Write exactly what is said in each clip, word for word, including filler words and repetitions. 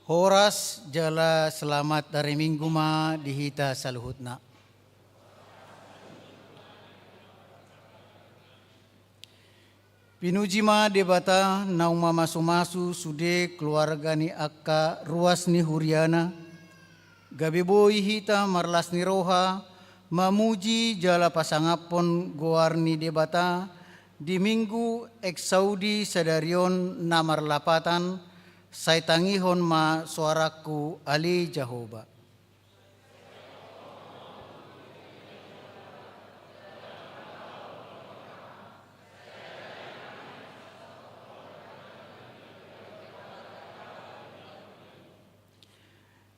Horas jala selamat ari Minggu ma di hita saluhutna. Pinuji ma Debata naung mamasumasu sude keluarga ni angka ruas ni huriana, gabe boi hita marlas ni roha mamuji jala pasangaphon goar ni Debata di Minggu Exaudi sadari on na marlapatan. Sai tangihon ma soarangku, ale Jahowa.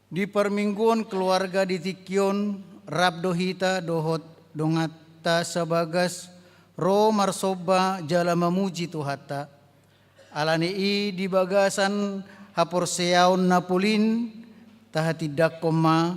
Di parmingguon keluarga di tingki on, rap do hita dohot donganta sabagas ro marsomba jala mamuji Tuhanta. Ala ni i di bagasan haporseaon na polin, tahatindangkon ma.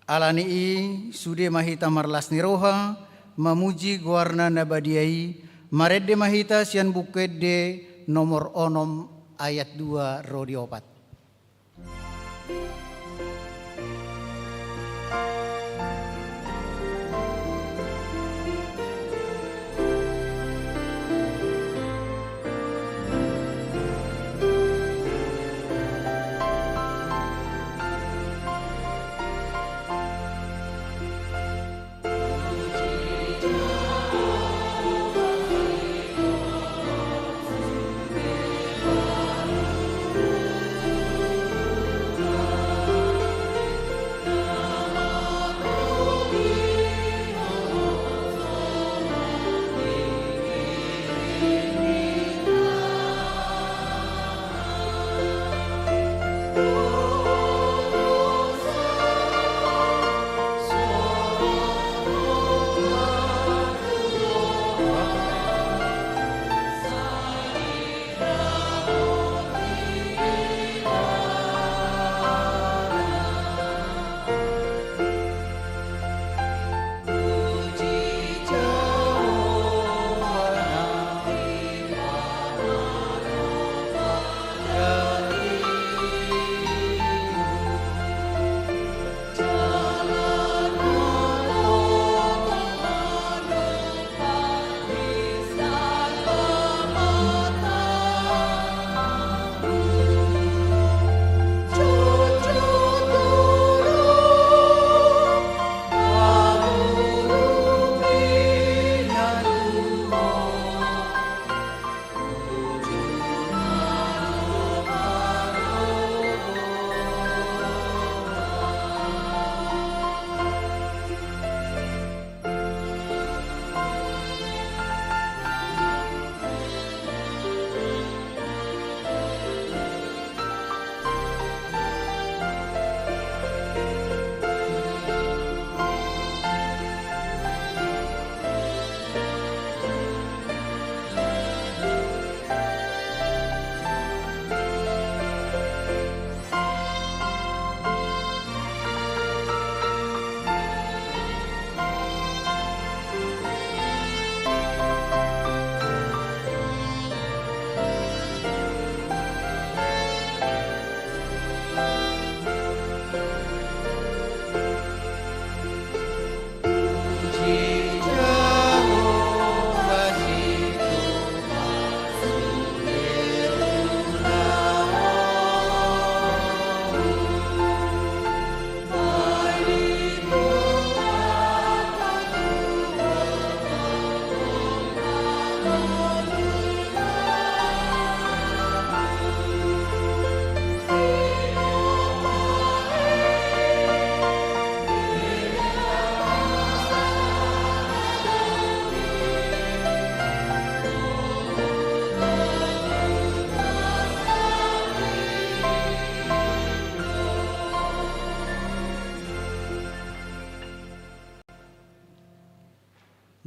Ala ni i sude ma hita marlas ni roha mamuji goarna na badia i. Marende ma hita sian Buku Ende nomor onom, ayat dua ro di opat.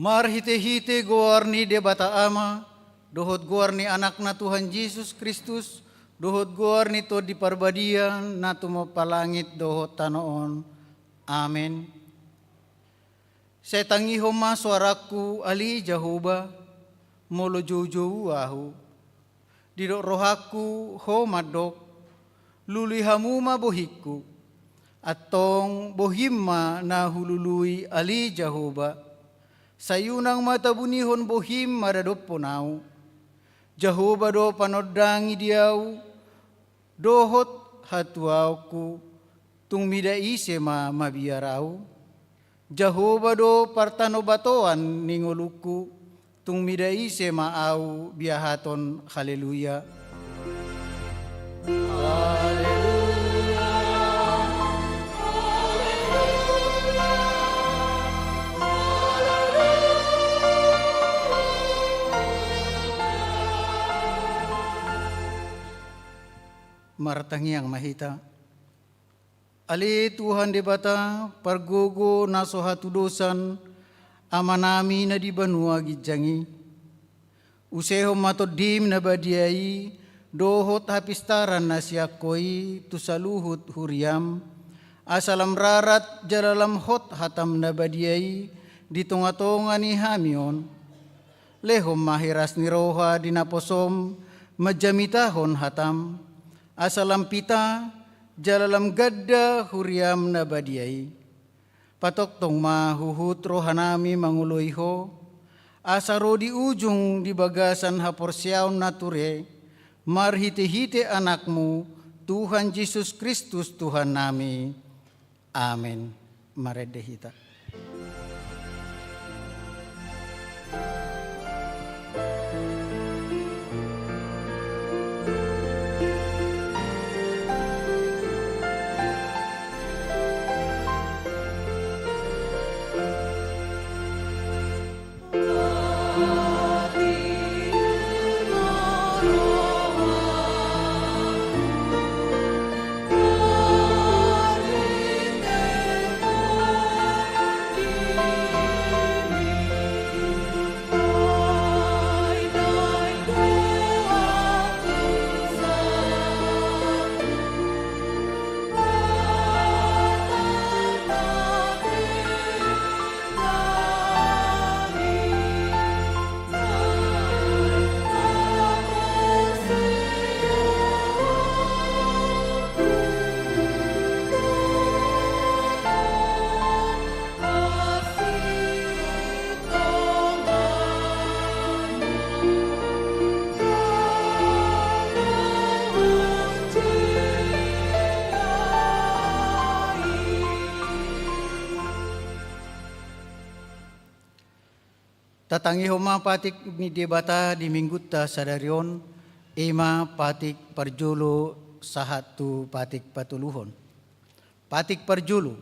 Marhitehite goar ni Debata Ama, dohot goar ni Anakna Tuhan Jesus Kristus, dohot goar ni Tondi Parbadia na tumompa langit dohot tano on. Amen. Sai tangihon ma soarangku, ale Jahowa, molo joujou ahu. Didok rohangku, ho mandok, lului hamu ma bohingku. Antong bohim ma na hulului, ale Jahowa. Sai unang ma tabunihon bohim maradophon ahu. Jahowa do panondangi di ahu dohot hatuaonku, tung mida ise ma mabiar ahu? Jahowa do partanobatoan ni ngolungku, tung mida ise ma ahu biahaton? Haleluya. Martangiang ma hita. Ale Tuhan Debata, pargogo na so hatudosan, Amanami na di banua ginjang i. Usehon ma Tondim na badia i dohot hapistaran na sian Ho i tu saluhut huriam, asa lam rarat jala lam hot hatam na badia i di tongatonga ni hami on. Lehon ma hiras ni roha di naposom manjamitahon hatam, asa lam pita jala lam ganda huriam na badia i. Patongtong ma huhut rohanami mangoloi Ho, asa ro di ujung di bagasan haporseaon na ture, marhitehite Anakmu, Tuhan Jesus Kristus Tuhannami. Amen. Marende hita. Tatangihon ma patik ni Debata di Minggunta sadari on, i ma patik parjolo sahat tu patik patoluhon. Patik parjolo.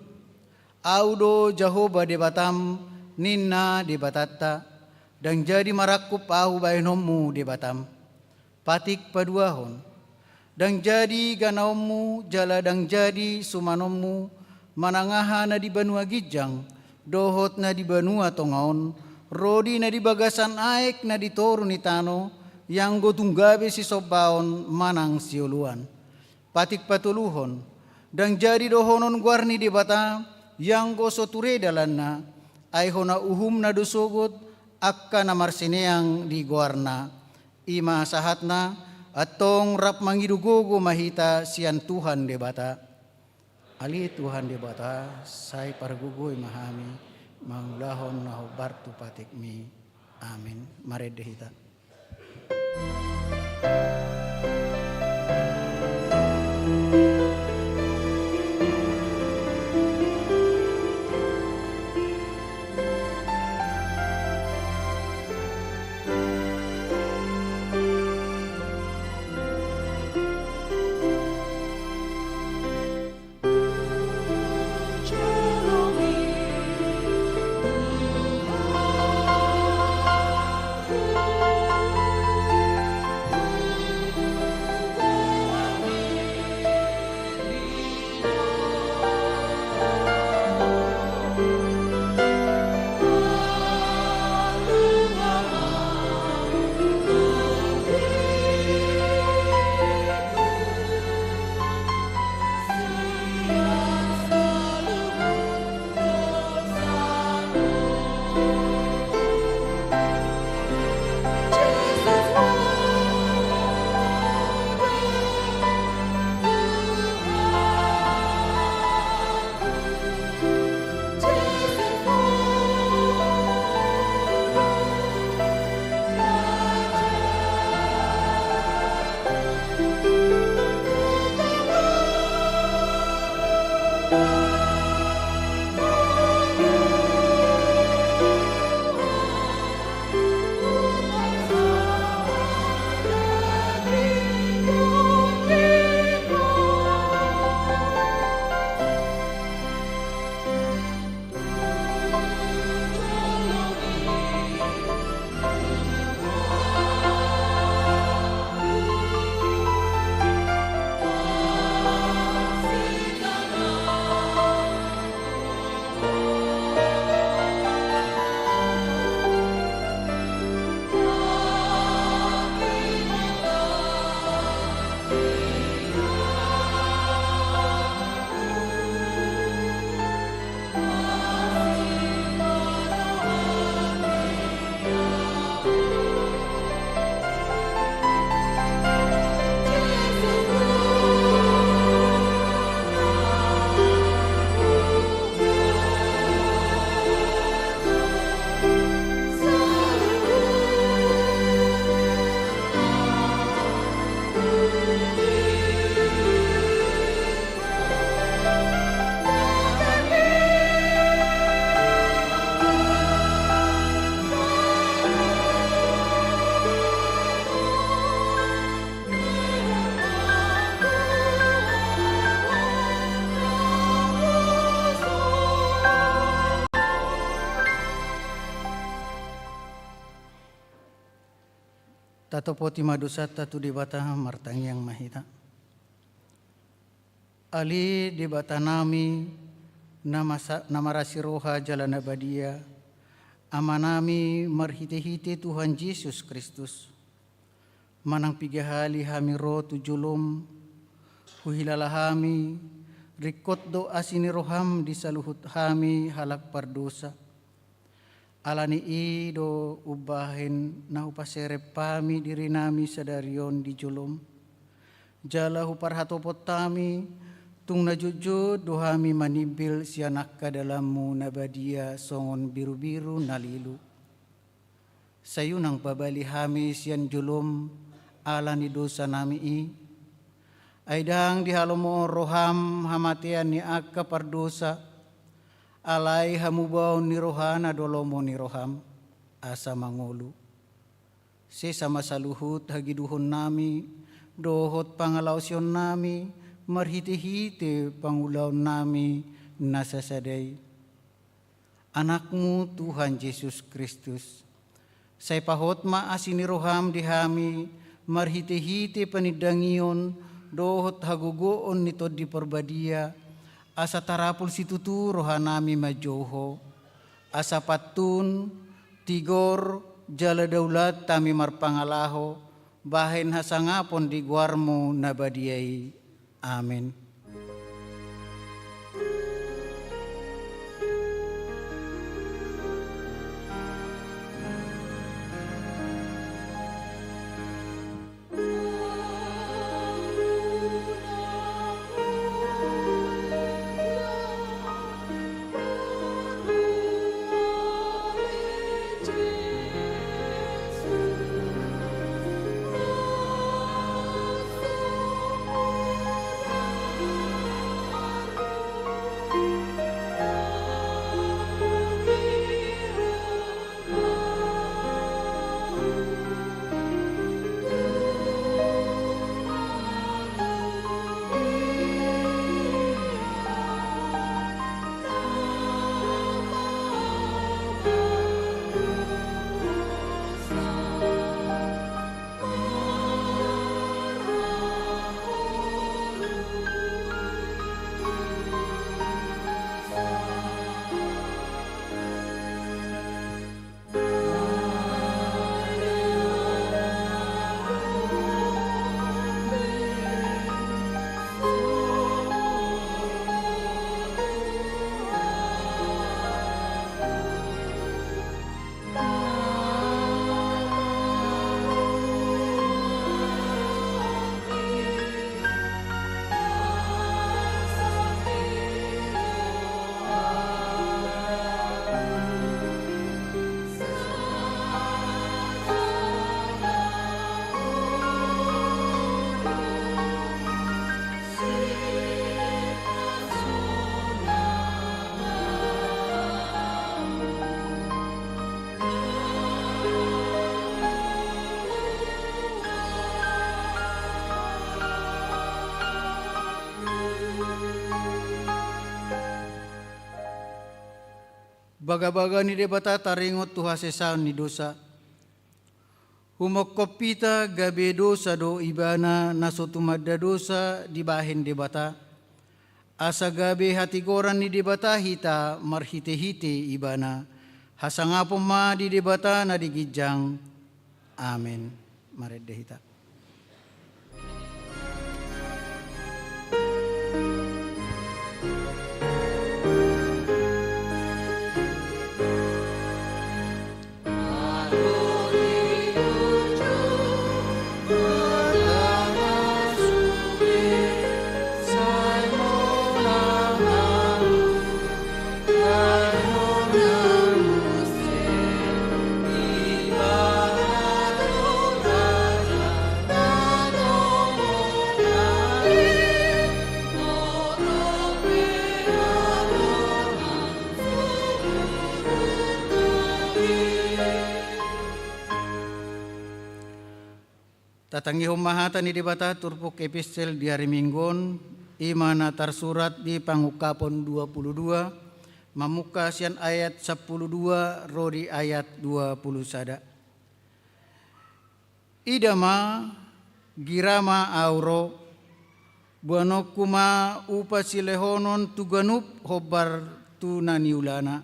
Ahu do Jahowa Debatam, ninna Debatanta, ndang jadi marangkup Ahu bahenonmu Debatam. Patik paduahon. Ndang jadi ganaonmu jala ndang jadi sumanonmu manang aha na di banua ginjang dohot na di banua tonga on, ro di na di bagasan aek na di toru ni tano, ianggo tung gabe sisombaon manang sioloan. Patik patoluhon. Ndang jadi dohonon goar ni Debata ianggo so ture dalanna, ai hona uhumna do sogot angka na marsineang di goarna. I ma sahatna, antong rap mangido gogo ma hita sian Tuhan Debata. Ale Tuhan Debata, sai pargogoi ma hami mangulahon na hombar tu patikmi. Amen. Marende hita. Tatopoti ma dosanta tu Debata, martangiang ma hita. Ale Debatanami, na masa-, na marasi roha jala na badia, Amanami marhite-hite Tuhan Jesus Kristus, manang piga hali hami ro tu jolom, huhilala hami, ringkot do asi ni roham di saluhut hami halak pardosa. Ala ni i do umbahen na hupaserep hami dirinami sadari on di jolom, jala huparhatopot hami, tung na jotjot do hami manimbil sian angka dalanmu na badia songon birubiru na lilu. Sai unang pabali hami sian jolom ala ni dosanami i. Ai ndang dihalomohon roham hamatean ni angka pardosa, alai hamubaon ni rohana do lomo ni roham, asa mangolu. Sesa ma saluhut hagiduhonnami dohot pangalaosionnami marhite-hite pangulaonnami na sasada i. Anakmu Tuhan Jesus Kristus. Sai pahot ma asi ni roham di hami marhite-hite panindangion dohot hagogoon ni Tondi Parbadia, asa tarapul situtu rohanami manjou Ho, asa pantun, tigor, jala daulat hami marpangalaho bahen hasangapon di goarmu na badia i. Amen. Bagabaga ni Debata taringot tu hasesaon ni dosa. Humongkop hita gabe dosa do ibana na so tumanda dosa dibahen Debata, asa gabe hatigoran ni Debata hita marhite-hite ibana. Hasangapon ma di Debata na di ginjang. Amen. Marende hita. Tatangihon ma hata ni Debata turpuk epistel di ari Minggu on, i ma na tarsurat di Pangungkapon dua pulu dua, mamungka sian ayat sampulu dua ro di ayat dua pulu sada. Ida ma, gira ma ahu ro, boanonku ma upa silehonon tu ganup hombar tu na niulana.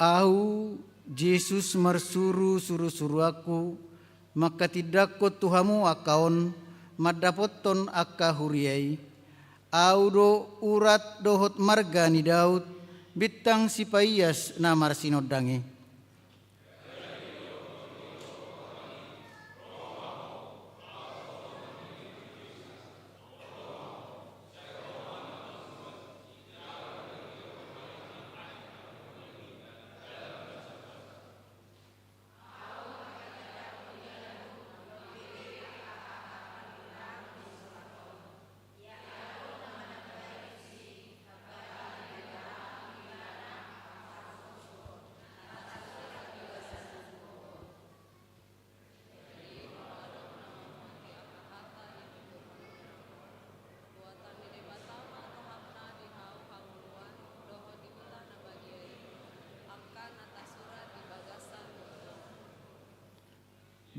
Ahu, Jesus marsuru surusuruanku, mangkatindangkon tu hamu angka on, mandapothon angka huria i. Ahu do urat dohot marga ni Daud, bintang sipaias na marsinondang i.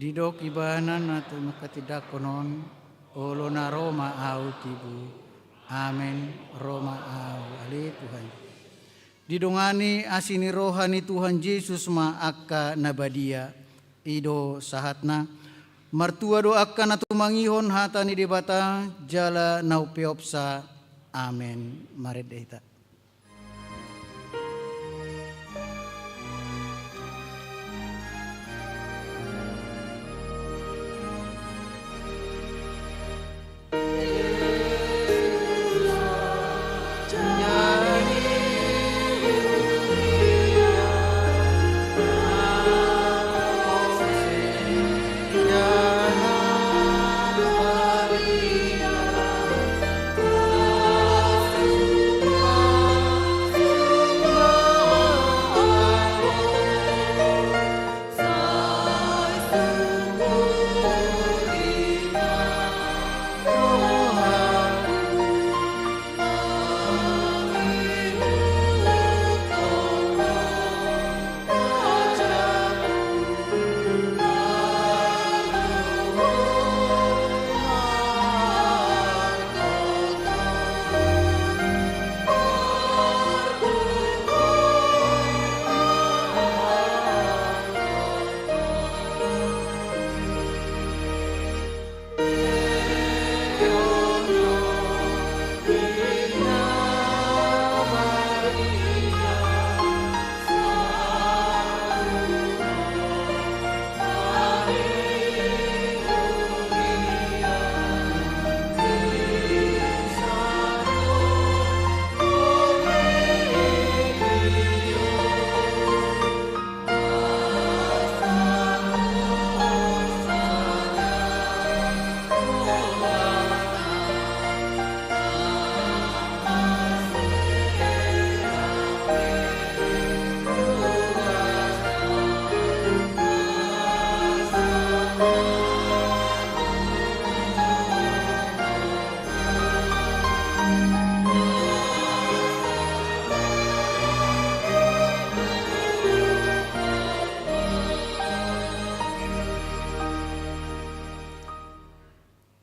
Didok Ibana na tumangkatindangkon on, olo na ro ma ahu tibu. Amen, ro ma ahu ale Tuhan. Didongani asi ni roha ni Tuhan Jesus ma angka na badia. I do sahatna. Martua do angka na tumangihon hata ni Debata jala na umpeopsa. Amen. Marende hita.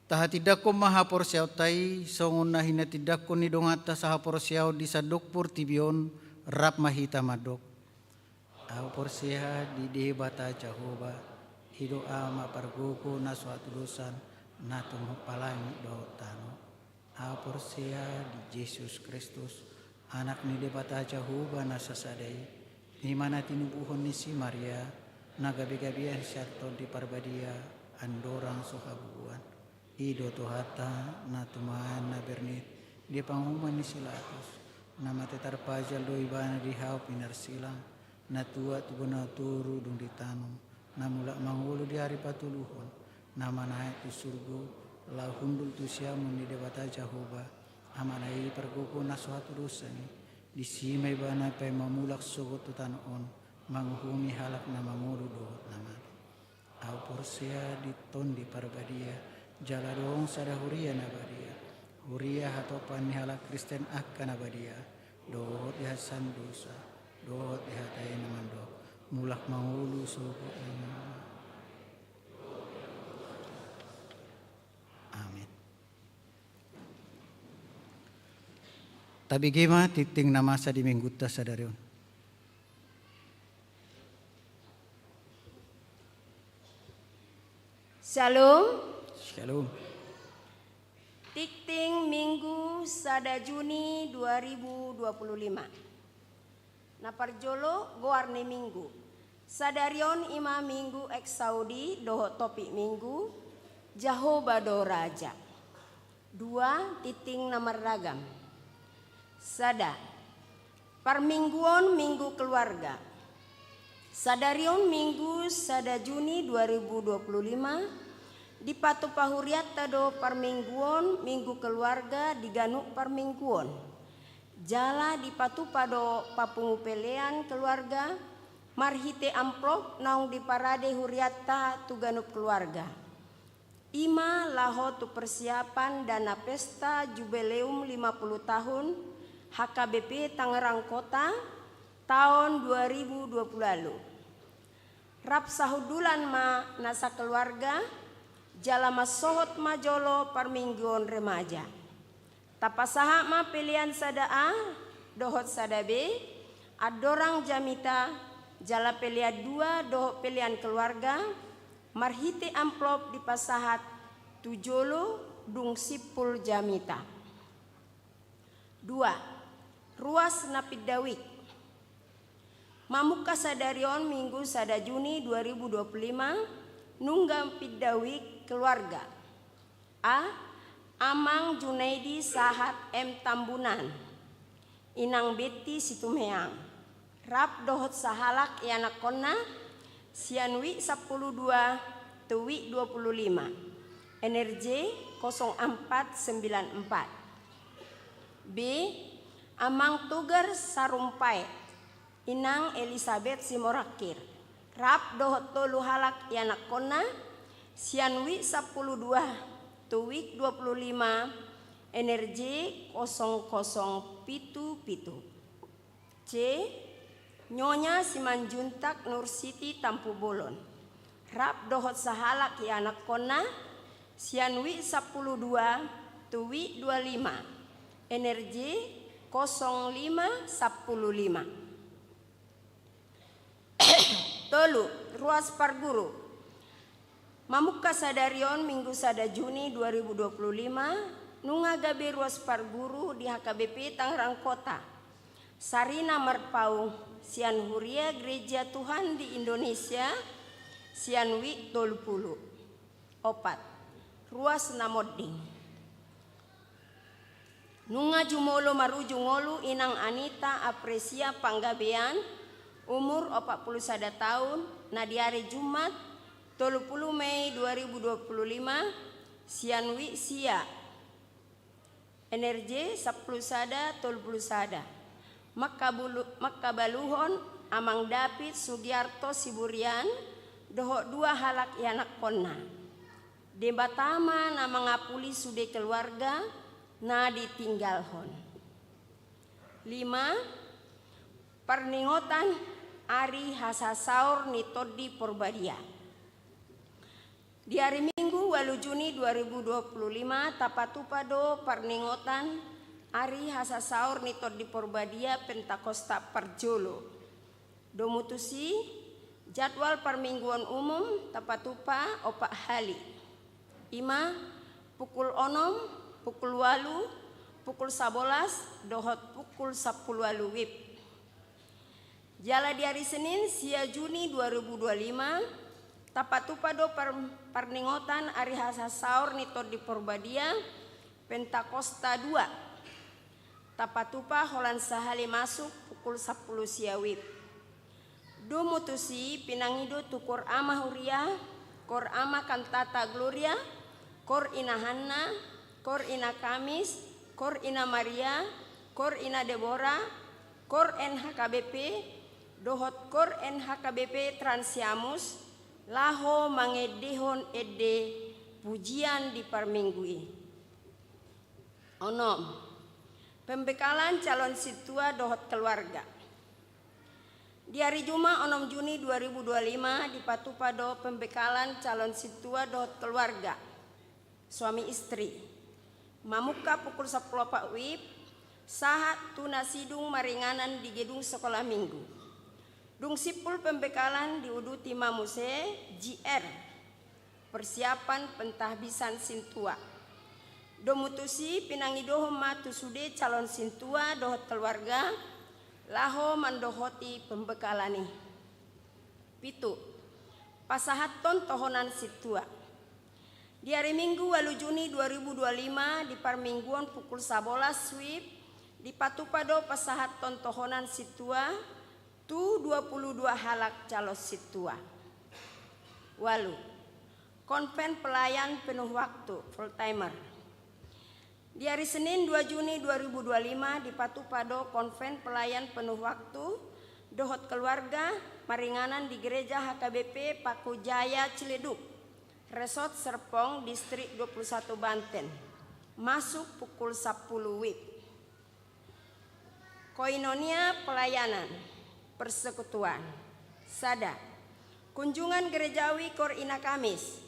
Tahatindangkon ma haporseaonta i, songon na hinatindangkon ni donganta sahaporseaon di sandok portibi on, rap ma hita mandok. Ahu porsea di Debata Jahowa, i do Ama pargogo na so hatudosan, na tumompa langit dohot tano. Ahu porsea di Jesus Kristus, Anak ni Debata Jahowa na sasada i, i ma na tinubuhon ni si Maria, na gabegabean sian Tondi Parbadia, andorang so habubuhan. I do Tuhanta, na tumaan na bernit, di panguhuman ni si Latus, Na mate tarpajal do ibana di hau pinarsilang, na tuat tu bona toru dung ditanom, na mulak mangolu di ari patoluhon, na manaek tu surgo, laho hundul tu siamun ni Debata Jahowa, Amana i pargogo na so hatudosan i, disi ma ibana paima mulak sogot tu tano on, manguhumi halak na mangolu dohot na mate. Ahu porsea di Tondi Parbadia, jala adong sada huria na badia, huria hatopan ni halak Kristen angka na badia, dohot di hasandosa, dohot di hata i na mandok, mulak mangolu sogot na. Amin. Tabege ma tingting na masa di minggunta sadari on. Shalom. Shalom. Tingting Minggu sada Juni dua ribu dua puluh lima. Na parjolo, goar ni Minggu. Sadari on i ma Minggu Exaudi dohot topik Minggu, Jahowa do Raja. Dua, tingting na marragam. Sada, parmingguon Minggu Keluarga. Sadari on Minggu sada Juni dua ribu dua puluh lima, dipatupa hurianta do parmingguon Minggu Keluarga di ganup parmingguon. Jala dipatupa do papungu pelean keluarga marhite amplop naung diparade hurianta tu ganup keluarga. I ma laho tu persiapan dana pesta jubileum lima puluh tahun H K B P Tangerang Kota taon dua ribu dua puluh ualu. Rap sahundulan ma na sakeluarga, jala mansohot ma jolo parmingguon remaja. Tapasahat ma pelean sada A dohot sada B, andorang jamita, jala pelean dua dohot pelean keluarga, marhite amplop dipasahat tu jolo dung simpul jamita. Dua, ruas na pinda wijk. Mamungka sadari on Minggu sada Juni dua ribu dua puluh lima, nunga pinda wijk keluarga. A, Amang Junaidi sahat M Tambunan, Inang Betti Situmeang, rap dohot sahalak ianakkonna, sian wijk sampulu dua tu wijk dua puluh lima, N R J kosong empat sembilan empat. B, Amang Togar Sarumpaet, Inang Elisabet Simorangkir, rap dohot tolu halak ianakkonna, sian wijk sampulu dua tu wijk dua puluh lima, N R J kosong kosong pitu pitu. C, Nyonya Simanjuntak Nursiti Tampubolon, rap dohot sahalak ianakkonna, sian wijk sampulu dua tu wijk dua lima, N R J kosong lima sampulu lima. Tolu, ruas parguru. Mamungka sadari on Minggu sada Juni dua ribu dua puluh lima, nunga gabe ruas parguru di H K B P Tangerang Kota. Sarina marpaung sian Huria Gereja Tuhan di Indonesia, sian wijk tolu pulu. Opat, ruas na monding. Nunga jumolo maruju ngolu Inang Anita Apresia Panggabean, umur opat pulu sada taon, na di ari Jumat, tolu pulu Mei dua ribu dua puluh lima, sian wijk sia, N R J sampulu sada tolu pulu sada. Mangkabulu-, mangkabaluhon Amang David Sugiarto Siburian dohot dua halak ianakkonna. Debata ma na mangapuli sude keluarga na ditinggalhon. Lima, parningotan ari hasasaor ni Tondi Porbadia. Di ari Minggu ualu Juni dua ribu dua puluh lima tapatupa do parningotan ari hasasaor ni Tondi Porbadia Pentakosta parjolo. Domu tusi, jadwal parmingguon umum tapatupa opat hali. I ma pukul onom, pukul ualu, pukul sabolas, dohot pukul sampulu ualu WIB. Jala di ari Senin, sia Juni dua ribu dua lima, tapatupa do par-, parningotan ari hasasaor ni Tondi Porbadia, Pentakosta dua. Tapatupa holan sahali masuk pukul sampulu sia wib. Domu tusi pinangido tu kor ama huria, kor ama kantata Gloria, kor ina Hanna, kor ina Kamis, kor ina Maria, kor ina Debora, kor N H K B P, dohot kor N H K B P Transiamus, laho mangendehon ende pujian di parminggu i. Onom. Pembekalan calon sintua dohot keluarga. Di ari Juma onom Juni dua ribu dua lima dipatupa do pembekalan calon sintua dohot keluarga, suami istri. Mamungka pukul sampulu opat wib, sahat tu na sidung maringanan di gedung sekolah minggu. Dung simpul pembekalan diuduti ma muse G R, persiapan pentahbisan sintua. Domu tusi pinangidohon ma tu sude calon sintua dohot keluarga, laho mandohoti pembekalan i. Pitu. Pasahathon tohonan sintua. Di ari Minggu ualu Juni dua ribu dua lima di parmingguon pukul sabolas wib, dipatupa do pasahathon tohonan sintua, tu dua pulu dua halak calon sintua. Ualu. Konven pelayan penuh waktu, full timer. Di ari Senin dua Juni dua ribu dua lima dipatupa do konven pelayan penuh waktu dohot keluarga maringanan di Gereja H K B P Paku Jaya Ciledug, Resort Serpong, Distrik dua pulu satu Banten, masuk pukul sampulu wib. Koinonia pelayanan persekutuan. Sada. Kunjungan gerejawi kor ina Kamis.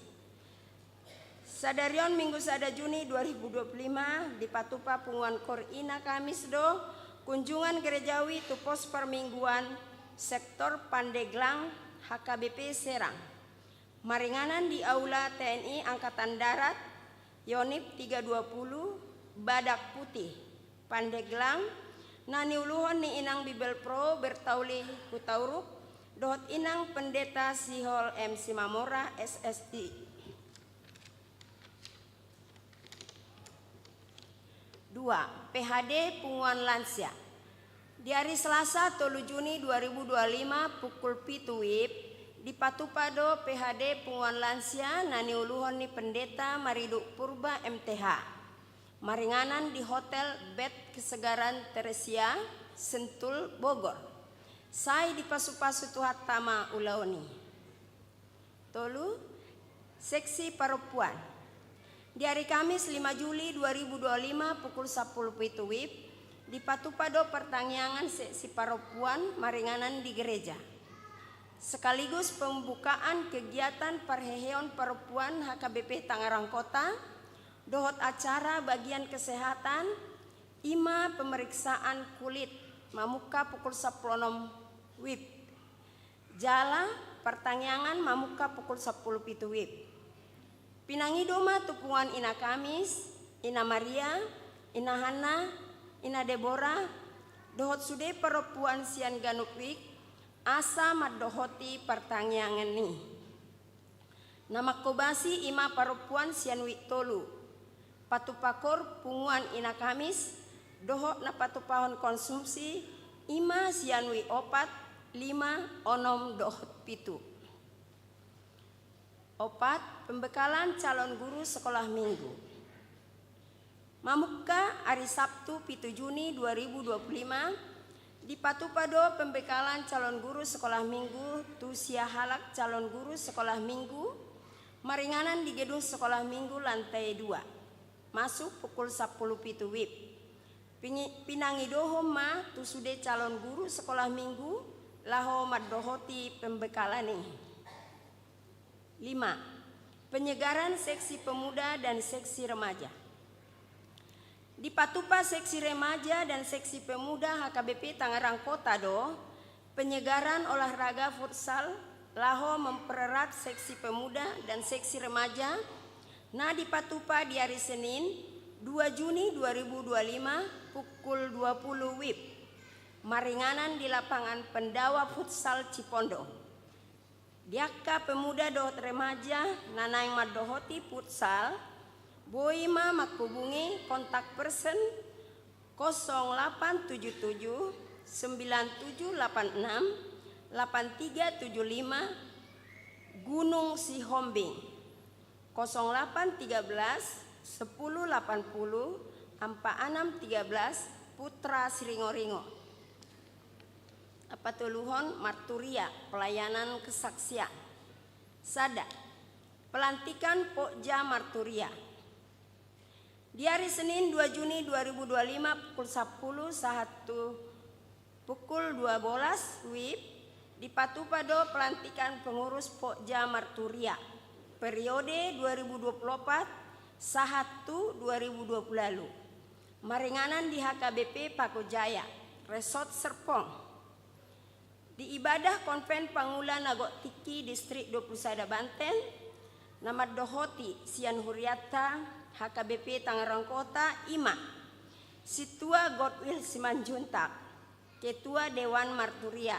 Sadarion Minggu sada Juni dua ribu dua pulu lima dipatupa punguan kor ina Kamis do kunjungan gerejawi tu pos parmingguan sektor Pandeglang H K B P Serang. Maringanan di Aula T N I Angkatan Darat, Yonif tiga dua puluh, Badak Putih, Pandeglang, na niuluhon ni Inang Bibelvrouw Bertauli Hutauruk, dohot Inang Pendeta Sihol M Simamora, S S I. Dua, P H D punguan lansia. Di ari Selasa tolu Juni dua ribu dua lima pukul pitu wib, dipatupa do P H D punguan lansia na niuluhon ni Pendeta Mariduk Purba M T H. Maringanan di Hotel Bet Kesegaran Teresia, Sentul, Bogor. Sai dipasupasu Tuhanta ma ulaon i. Tolu, seksi parompuan. Di ari Kamis lima Juli dua ribu dua lima pukul sampulu pitu wib, dipatupa do partangiangan seksi parompuan maringanan di gereja. Sekaligus pembukaan kegiatan parheheon parompuan H K B P Tangerang Kota, dohot acara bagian kesehatan, i ma pemeriksaan kulit, mamungka pukul sampulu onom wib. Jala partangiangan mamungka pukul sampulu pitu wib. Pinangido ma tu punguan ina Kamis, ina Maria, ina Hanna, ina Debora, dohot sude parompuan sian ganup wijk, asa mandohoti partangiangan i. Na manghobasi i ma parompuan sian wijk tolu. Patupa kor punguan ina Kamis, dohot na patupahon konsumsi i ma sian wijk opat, lima, onom dohot pitu. Opat, pembekalan calon guru sekolah minggu. Mamungka ari Sabtu pitu Juni dua ribu dua puluh lima, dipatupa do pembekalan calon guru sekolah minggu tu sia halak calon guru sekolah minggu, maringanan di gedung sekolah minggu lantai dua, masuk pukul sampulu pitu wib. Pingi-, pinangidohon ma tu sude calon guru sekolah minggu, laho mandohoti pembekalan i. Lima, penyegaran seksi pemuda dan seksi remaja. Dipatupa seksi remaja dan seksi pemuda H K B P Tangerang Kota do, penyegaran olahraga futsal, laho mempererat seksi pemuda dan seksi remaja, na dipatupa di ari Senin, dua Juni dua ribu dua lima, pukul dua puluh wib. Maringanan di lapangan Pendawa Futsal Cipondo. Di angka pemuda dohot remaja na naeng mandohoti futsal, boi ma manghubungi kontak person kosong delapan tujuh tujuh, sembilan tujuh delapan enam, delapan tiga tujuh lima, Gunung Sihombing, kosong delapan tiga belas, sepuluh delapan puluh, empat enam tiga belas, Putra Siringoringo. Patoluhon, marturia, pelayanan kesaksian. Sada, pelantikan pokja marturia. Di ari Senin dua Juni dua ribu dua lima pukul sapuluh sahat tu pukul dua belas W I B, dipatupa do pelantikan pengurus pokja marturia periode dua ribu dua puluh opat sahat tu dua ribu dua puluh ualu, maringanan di H K B P Paku Jaya, Resort Serpong. Di ibadah konven pangula na gok tingki distrik dua puluh sada Banten, na mandohoti sian hurianta H K B P Tangerang Kota, i ma: Sintua Godwill Simanjuntak, Ketua Dewan Marturia,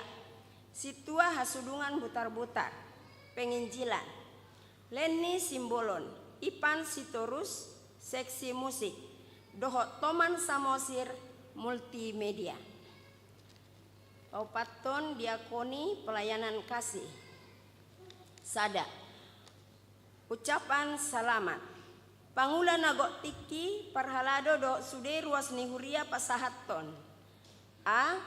Sintua Hasudungan Butarbutar, penginjilan, Lenny Simbolon, Ipan Sitorus, seksi musik, dohot Toman Samosir, multimedia. Paopathon, diakoni, pelayanan kasih. Sada, ucapan selamat. Pangula na gok tingki, parhalado dohot sude ruas ni huria pasahathon: A,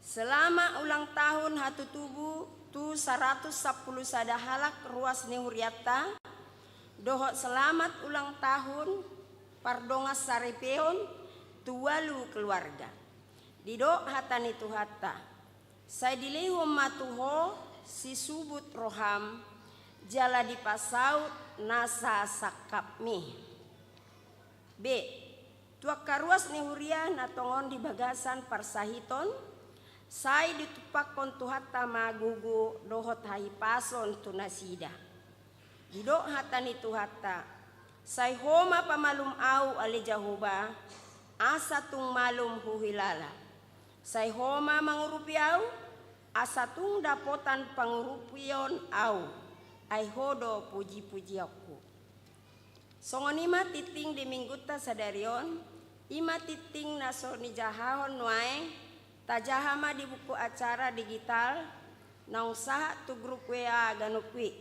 selamat ulang tahun hatutubu tu saratus sampulu sada halak ruas ni hurianta, dohot selamat ulang tahun pardongansaripeon tu ualu keluarga. Didok hata ni Tuhanta: Sai dilehon ma tu ho sisubut roham, jala dipasaut nasa sangkapmi. B, tu angka ruas ni huria na tongon di bagasan parsahiton, sai ditumpakkon Tuhanta ma gogo dohot hahipason tu nasida. Didok hata ni Tuhanta: Sai ho ma pamalum ahu, ale Jahowa, asa tung malum huhilala. Sai ho ma mangurupi ahu, asa tung dapotan pangurupion ahu, ai ho do pujipujianku. Songon i ma tingting di Minggunta sadari on, i ma tingting na so nijahahon nuaeng, tajaha ma di buku acara digital, naung sahat tu grup W A ganup i.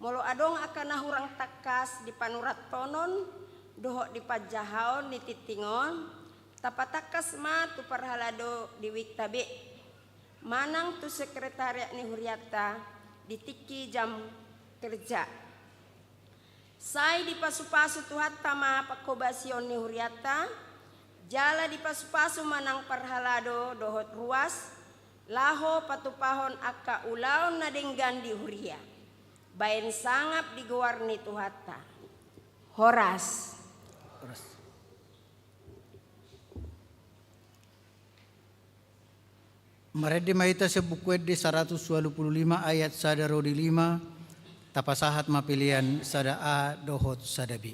Molo adong angka na hurang tangkas di panurathonon dohot di panjahaon ni tingting on, tapatangkas ma tu parhalado di wikta be, manang tu sekretariat ni hurianta di tingki jam kerja. Sai dipasupasu Tuhanta ma panghobasion ni hurianta, jala dipasupasu ma nang parhalado dohot ruas, laho patupahon angka ulaon na denggan di huria, baen sangap di goar ni Tuhanta. Horas. Horas. Marende ma hita sian Buku Ende saratus ualu pulu lima ayat sada ro di lima, tapasahat ma pelean sada A dohot sada B.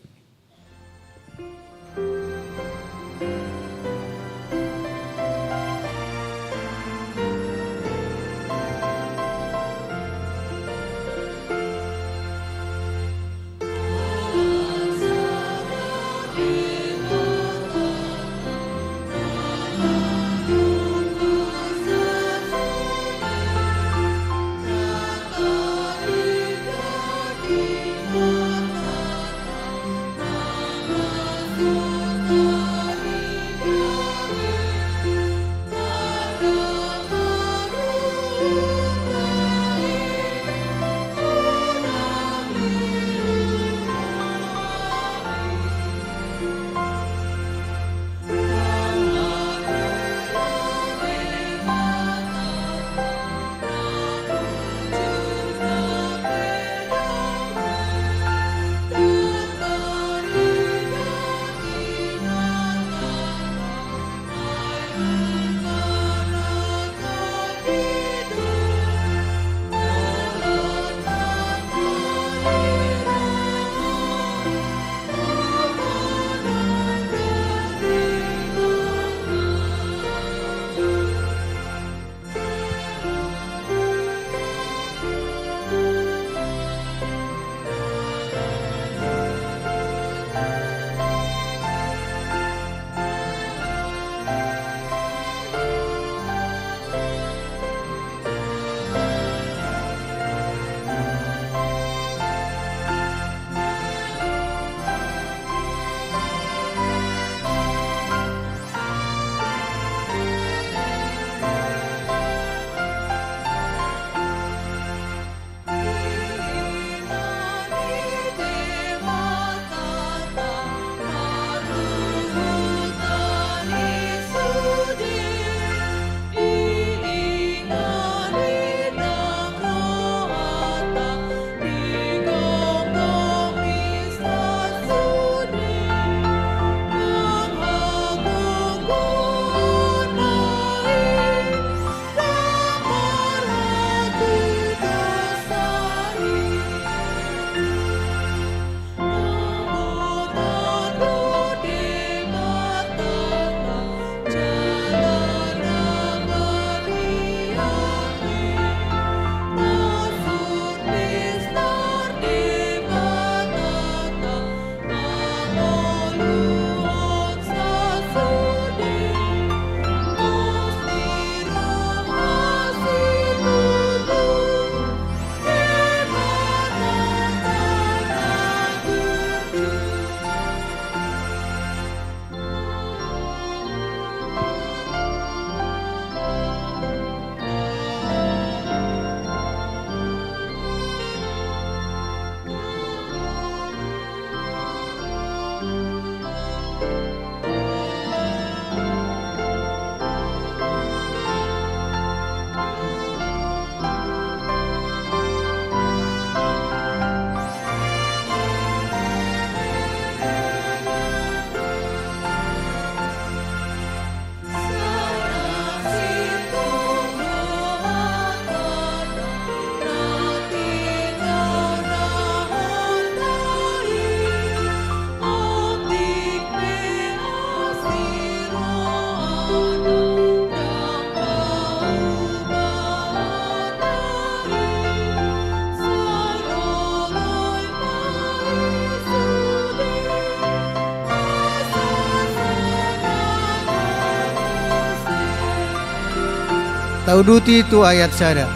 Tauduti tu ayat sada.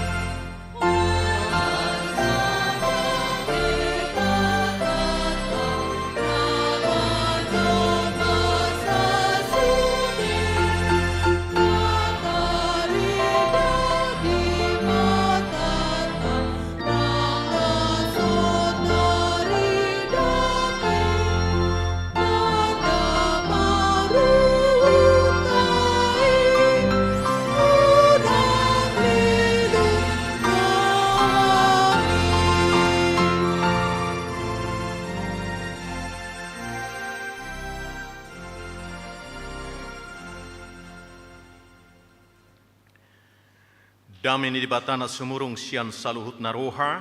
Dame ni Debata na sumurung sian saluhutna roha,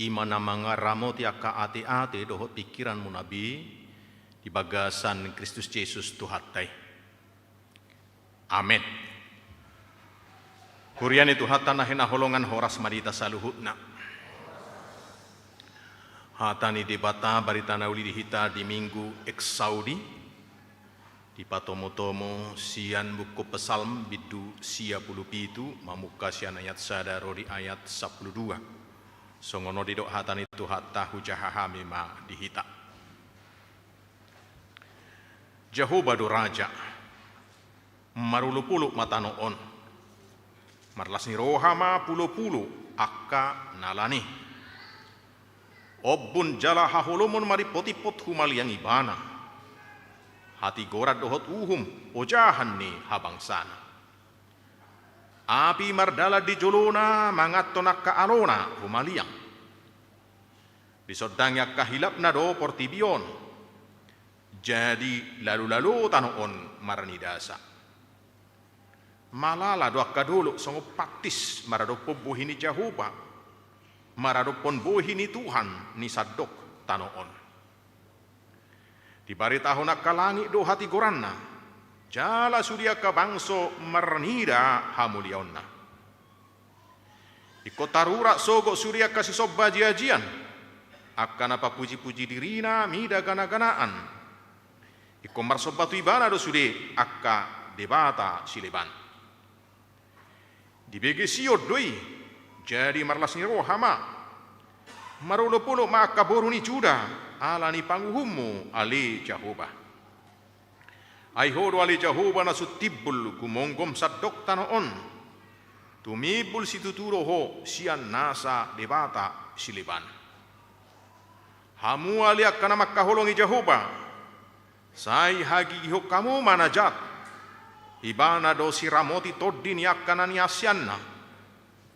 i ma na mangaramoti angka ateate dohot pingkiranmuna be di bagasan Kristus Jesus Tuhanta i. Amen. Huria ni Tuhanta na hinaholongan, horas ma di hita saluhutna. Hata ni Debata, barita na uli di hita di Minggu Exaudi, dipatomutomu sian buku Psalm bindu sia pulu pitu, mamungka sian ayat sada ro di ayat sampulu dua. Songon on didok hata ni Tuhanta, hujaha hami ma di hita. Jahowa do raja, marolopolop ma tano on. Marlas ni roha ma pulopulo angka na lan i. Ombun jala haholomon maripotimpot humaliang Ibana. Hatigoran dohot uhum ojahan ni habangsana. Api mardalan di jolona manganhon angka alona humaliang. Disondangi angka hilapna do portibi on. Jadi lalolalo tano on marnidasa. Malala do angka dolok songon pantis maradophon bohi ni Jahowa, maradophon bohi ni Tuhan ni sandok tano on. Dibaritahon angka langit do hatigoranna, jala sude angka bangso marnida hamuliaonna. Ingkon tarurat sogot sude angka sisomba ajiajian, angka na papujipuji dirina mida ganaganaan. Ingkon marsomba tu Ibana do sude angka debata sileban. Dibege Sion do i, jadi marlas ni roha ma. Marolopolop ma angka boru ni Juda, ala ni panguhummu ale Jahowa. Ai Ho do ale Jahowa na sun timbul gumomgom sandok tano on. Tumimbul situtu do Ho sian nasa debata sileban. Hamu ale angka na mangkaholongi Jahowa, sai hagigihon hamu ma na jat. Ibana do siramoti tondi ni angka na niasianna.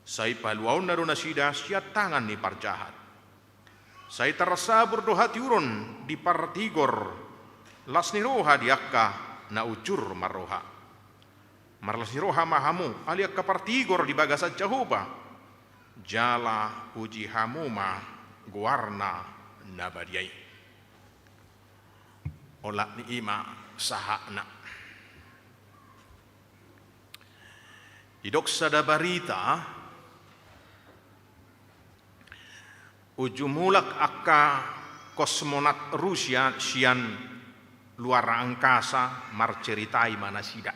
Sai paluaonna do nasida sian tangan ni parjahat. Sai tarsabur do hatiuron di partigor, las ni roha di angka na unjur marroha. Marlas ni roha ma hamu ale angka partigor di bagasan Jahowa, jala puji hamu ma goarna na badia i. Olat ni i ma sahatna. Didok sada barita, uju mulak angka kosmonat Rusia sian luar angkasa marceritai ma nasida.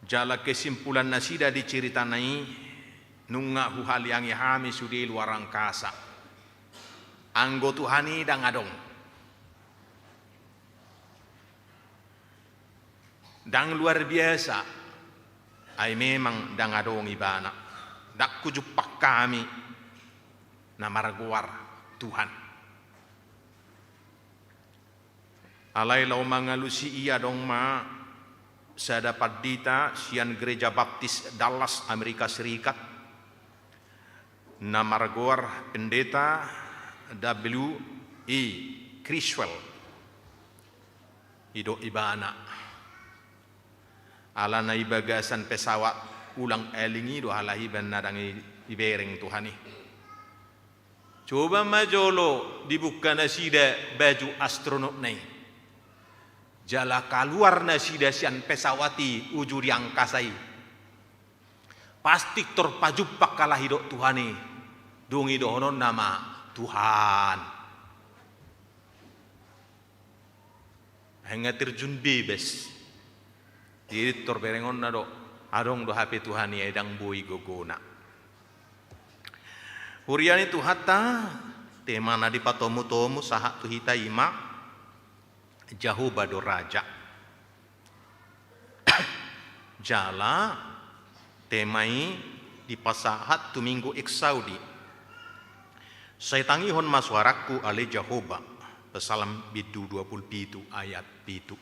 Jala kesimpulan nasida di ceritana i, nunga huhaliangi hami sude luar angkasa. Anggo Tuhan i ndang adong. Ndang luar biasa, ai memang ndang adong Ibana. Ndang hujumpang hami na margoar Tuhan. Alai laho mangalusi i adong ma sada pandita sian Gereja Baptis Dallas, Amerika Serikat, na margoar Pendeta W E Criswell. Didok ibana, alana di bagasan pesawat ulang aling i do halak i, baen na ndang i-, ibereng Tuhan i. Coba ma jolo dibungka nasida baju astronotna i. Jala kaluar nasida sian pesawat i uju di angkasa i. Pasti tor pajumpang halak i dohot Tuhan i. Dung i dohononna ma, Tuhan. Ai nga terjun bebas. Di editor berengonna do, adong do hape Tuhan i, ai ndang boi gogona. Huria ni Tuhanta, tema na dipatomutomu sahat tu hita i ma, Jahowa do Raja. Jala tema i dipasahat tu Minggu Exaudi. Sai tangihon ma suarangku ale Jahowa, Psalm bindu dua pulu pitu ayat pitu.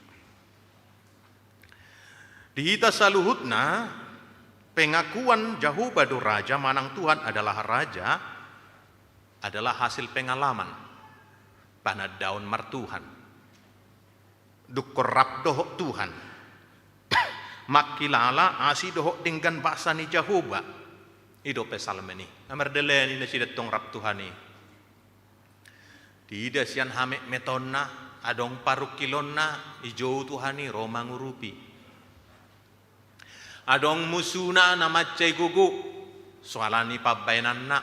Di hita saluhutna, pengakuan Jahowa do Raja manang Tuhan adalah Raja adalah hasil pengalaman, panandaon martuhan. Dung rap dohot Tuhan, mangkilala asi dohot denggan basa ni Jahowa. I do Psalmen i. Na mardalani nasida tong rap Tuhan i. Diida sian hametmetonna, adong parungkilonna, dijou Tuhan i ro mangurupi. Adong musuna na mansai gogo, soalani pambaenanna.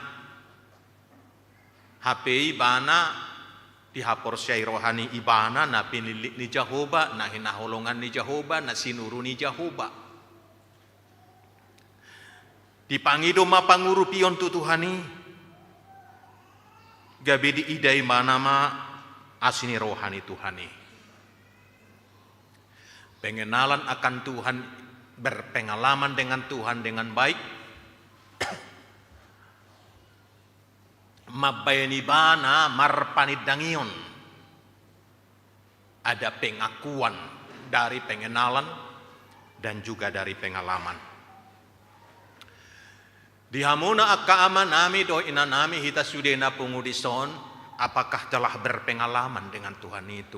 Hape ibana dihaporseai roha ni ibana na pinillit ni Jahowa, na hinaholongan ni Jahowa, na sinuru ni Jahowa. Dipangido ma pangurupion tu Tuhan i, gabe diida ibana ma asi ni roha ni Tuhan i. Pengenalan akan Tuhan, berpengalaman dengan Tuhan dengan baik, mambaen ibana marpanindangion. Ada pengakuan dari pengenalan dan juga dari pengalaman. Di hamuna angka amanami dohot inanami, hita sude na pungu dison, apakah telah berpengalaman dengan Tuhan itu?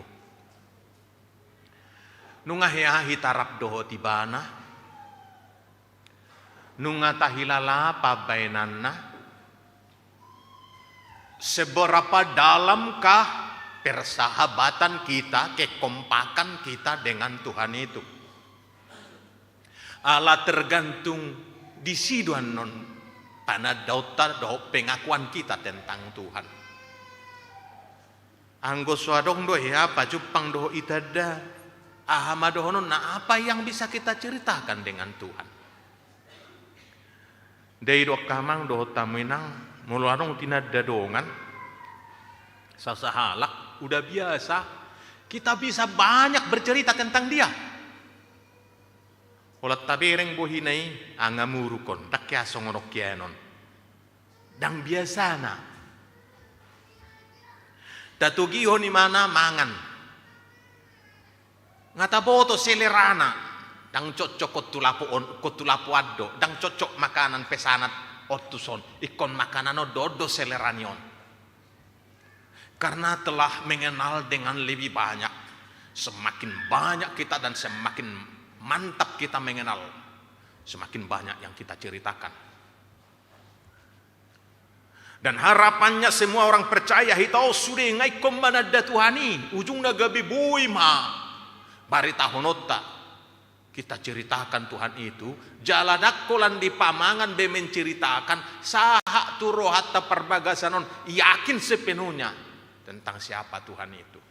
Nunga hea hita rap dohot ibana? Nunga tahilala pambaenanna? Seberapa dalamkah persahabatan kita, kekompakan kita dengan Tuhan itu? Ala tergantung disi do annon panandaonta dohot pengakuan kita tentang Tuhan. Anggo so adong do hea pajumpang dohot itanda, aha ma dohononna, apa yang bisa kita ceritakan dengan Tuhan? Ndai do angka amang dohot hamu inang, molo adong tinanda dongan sasahalak, udah biasa, kita bisa banyak bercerita tentang dia. Holan tabereng bohina i, angamuruk on, ndang hea songon on hian on. Ndang biasana. Tatogihon ibana mangan, nga taboto selerana. Ndang cocok on tu lapo on, on tu lapo an do. Ndang cocok makanan pesanan on tuson. Ingkon makanan on do, on do selerani on. Karena telah mengenal dengan lebih banyak. Semakin banyak kita dan semakin mantap kita mengenal, semakin banyak yang kita ceritakan. Dan harapannya semua orang percaya, hita on sude nga ingkon mananda Tuhan i, ujungna gabe boi ma baritahononta. Kita ceritakan Tuhan itu, jala ndang holan di pamangan be menceritakan, sahat tu rohanta parbagasan on, yakin sepenuhnya tentang siapa Tuhan itu.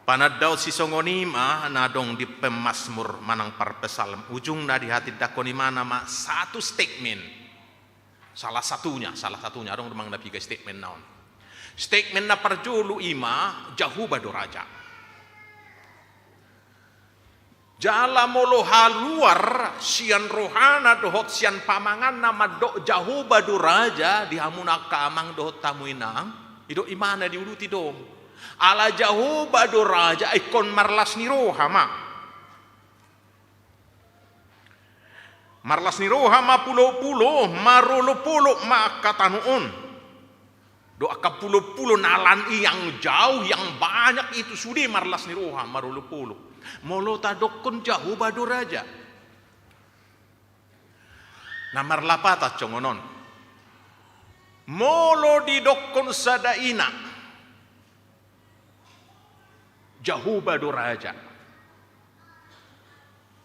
Panandaon sisongon i ma na adong di pemazmur manang parpsalm, ujungna dihatindangkon ibana ma satu statement. Salah satunya, salah satunya, adong do manang na piga statement na on. Statement na parjolo i ma, Jahowa do Raja. Jala molo haluar sian rohana dohot sian pamanganna mandok Jahowa do Raja di hamuna angka amang dohot hamu inang, i do ibana diuduti do. Ala Jahowa do Raja, ingkon marlas ni roha ma. Marlas ni roha ma pulo-pulo, marolop-olop ma angka tano on. Dohot angka pulo-pulo na lan i, yang jauh, yang banyak itu sude marlas ni roha, marolop-olop. Molo tadokkon Jahowa do Raja. Na marlapatan songon on. Molo didokkon sada ina, Jahowa do Raja.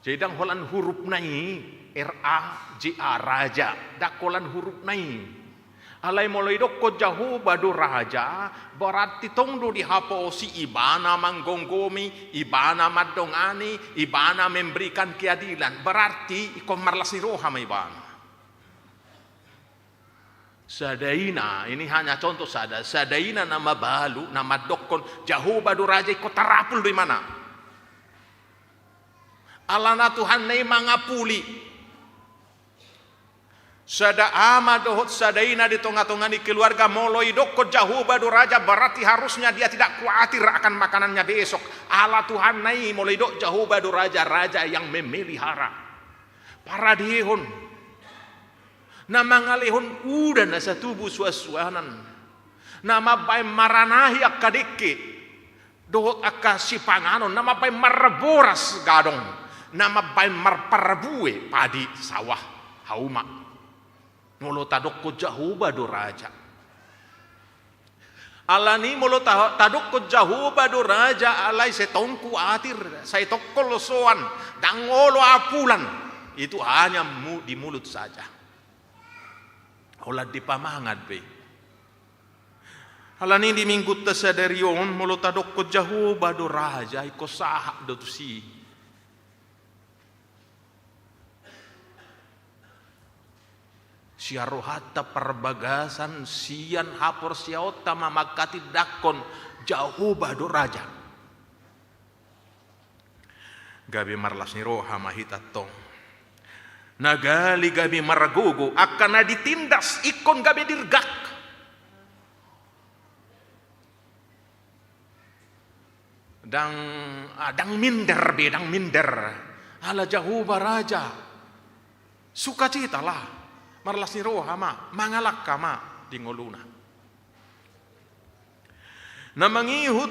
Jadi ndang holan hurufna i, R A J A, Raja. Ndang holan hurufna i. Alai molo idokkon Jahowa do raja, berarti tong do dihaposi, ibana manggomgomi, ibana mandongani, ibana memberikan keadilan. Berarti ingkon marlas ni roha ma ibana. Sada ina, ini hanya contoh sada, sada ina na mabalu, na mandokkon Jahowa do raja, ingkon tarapul do imana. Alana Tuhanna i mangapuli. Sada ama dohot sada ina di tongatonga ni keluarga, molo idokkon Jahowa do raja, berarti harusnya dia tidak khawatir akan makanannya besok. Ala Tuhanna i, molo idok Jahowa do raja, raja yang memelihara. Paradehon. Na mangalehon udan asa tubu suansuanan. Na mambaen maranahi angka dengke dohot angka sipanganon, na mambaen marboras gadong, na mambaen marparbue padi, sawah, hauma. Molo tadokkon Jahowa do raja. Alani molo ta-, tadokkon Jahowa do raja, alai sai tong khawatir, sai tong holsoan, ndang olo apulan. Itu hanya mu-, di mulut saja. Holan di pamangan be. Alani di minggunta sadari on, molo tadokkon Jahowa do raja, ingkon sahat do tusi. Sian rohanta parbagasan, sian haporseaonta ma manghatindanghon Jahowa do raja. Gabe marlas ni roha ma hita tong. Na gali gabe margogo, angka na ditindas ingkon gabe dirgak. Ndang, ah, ndang minder be, ndang minder. Ala Jahowa raja. Sukacitalah. Marlas ni roha ma, mangalangka ma di ngoluna. Na mangihut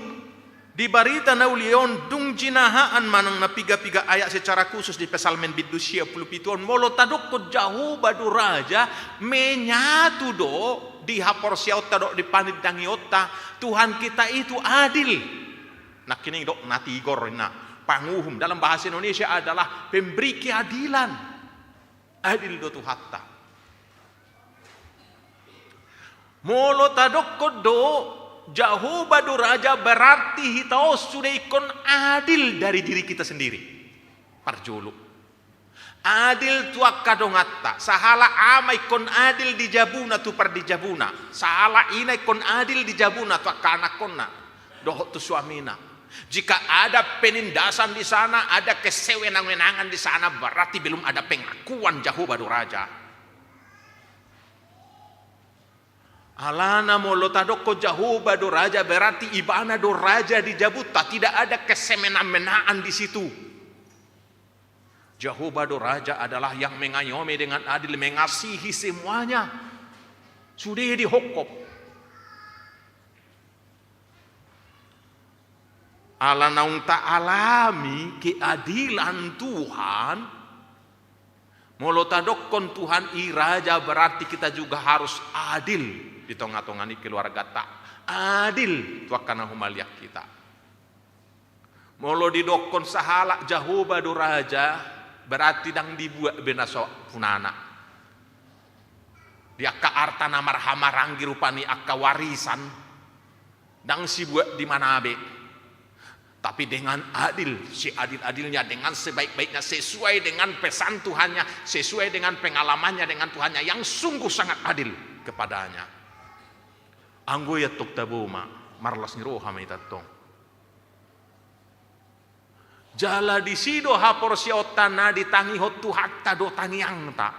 di barita na uli on, dung jinahaan manang na piga-piga ayat secara khusus di Psalmen bindu sia pulu pitu on, molo tadokkon Jahowa do raja, menyatu do di haporseaonta dohot di panindangionta, Tuhan kita itu adil. Nangkining dok na tigor, na panguhum dalam bahasa Indonesia adalah pemberi keadilan. Adil do Tuhanta. Molo tadokkon do Jahowa do raja, berarti hita on sude ingkon adil dari diri kita sendiri. Parjolo. Adil tu angka donganta, sahala ama ingkon adil di jabuna tu pardijabuna, sahala ina ingkon adil di jabuna tu angka anakkonna dohot tu suamina. Jika ada penindasan di sana, ada kesewenang-wenangan di sana, berarti belum ada pengakuan Jahowa do raja. Alana molo tadokkon Jahowa do raja, berarti ibana do raja di jabunta, tidak ada kesemena-menaan di situ. Jahowa do raja adalah yang mengayomi dengan adil, mengasihi semuanya. Sude dihophop. Ala naung taalami keadilan Tuhan, molo tadokkon Tuhan i raja, berarti kita juga harus adil di tongatonga ni keluargata, adil tu angka na humaliang hita. Molo didokkon sahalak Jahowa do raja, berarti ndang dibuat be na so punana. Di angka arta na marhahamaranggi rupani angka warisan, ndang sibuat di mana be. Tapi dengan adil, seadil-adilnya, dengan sebaik-baiknya, sesuai dengan pesan Tuhannya, sesuai dengan pengalamannya dengan Tuhannya yang sungguh sangat adil kepadanya. Anggo i antong tabo ma, marlas ni roha ma hita antong. Jala disi do haporseaonta na ditangihon Tuhanta do tangiangta.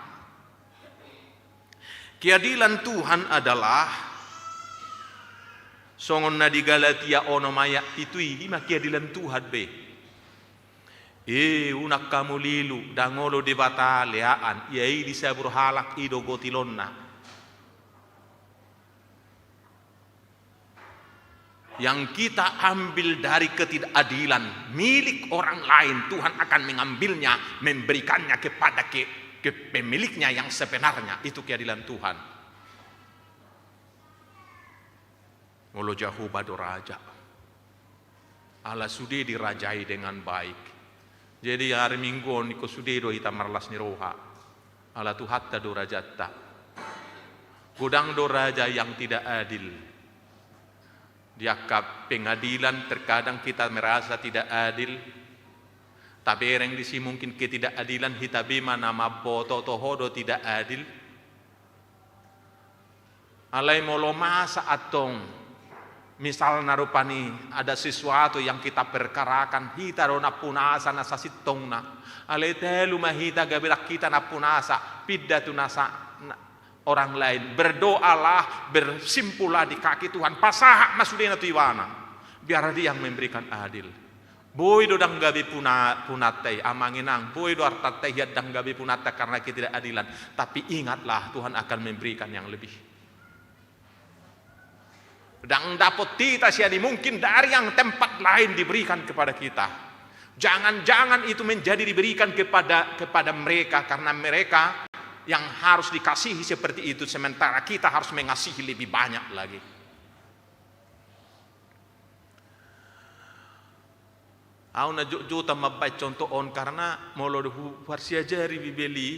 Keadilan Tuhan adalah songon na di Galatia onom ayat pitu i, i ma keadilan Tuhan be. E, unang hamu lilu, ndang olo Debata leaan, ia i disabur halak i do gotilonna. Yang kita ambil dari ketidakadilan milik orang lain, Tuhan akan mengambilnya, memberikannya kepada ke-, ke pemiliknya yang sebenarnya. Itu keadilan Tuhan. Molo Jahowa do raja. Ala sude dirajai dengan baik. Jadi, ari Minggu on ingkon sude do hita marlas ni roha. Ala Tuhanta do rajanta. Godang do raja yang tidak adil. Di angka pengadilan terkadang kita merasa tidak adil. Tabereng disi mungkin ketidakadilan hita be ma na mamboto toho do tidak adil. Alai molo masa antong, misalna rupani ada sesuatu yang kita perkarakan, hita do nampunasa na sasintongna. Alai talu ma hita gabe ndang hita nampunasa, pinda tu nasa na, orang lain. Berdoalah, bersimpulah di kaki Tuhan, pasahat ma sudena tu Ibana. Biar Dia yang memberikan adil. Boi do ndang gabe puna-, punanta i, amang inang, boi do artanta i ndang gabe punanta karena ketidakadilan. Tapi ingatlah, Tuhan akan memberikan yang lebih. Ndang dapot hita sian i, mungkin dari yang tempat lain diberikan kepada kita. Jangan-jangan itu menjadi diberikan kepada, kepada mereka, karena mereka yang harus dikasihi seperti itu, sementara kita harus mengasihi lebih banyak lagi. Au na jotjot mambaen contoh on, karena molo huparsiajari Bibel i,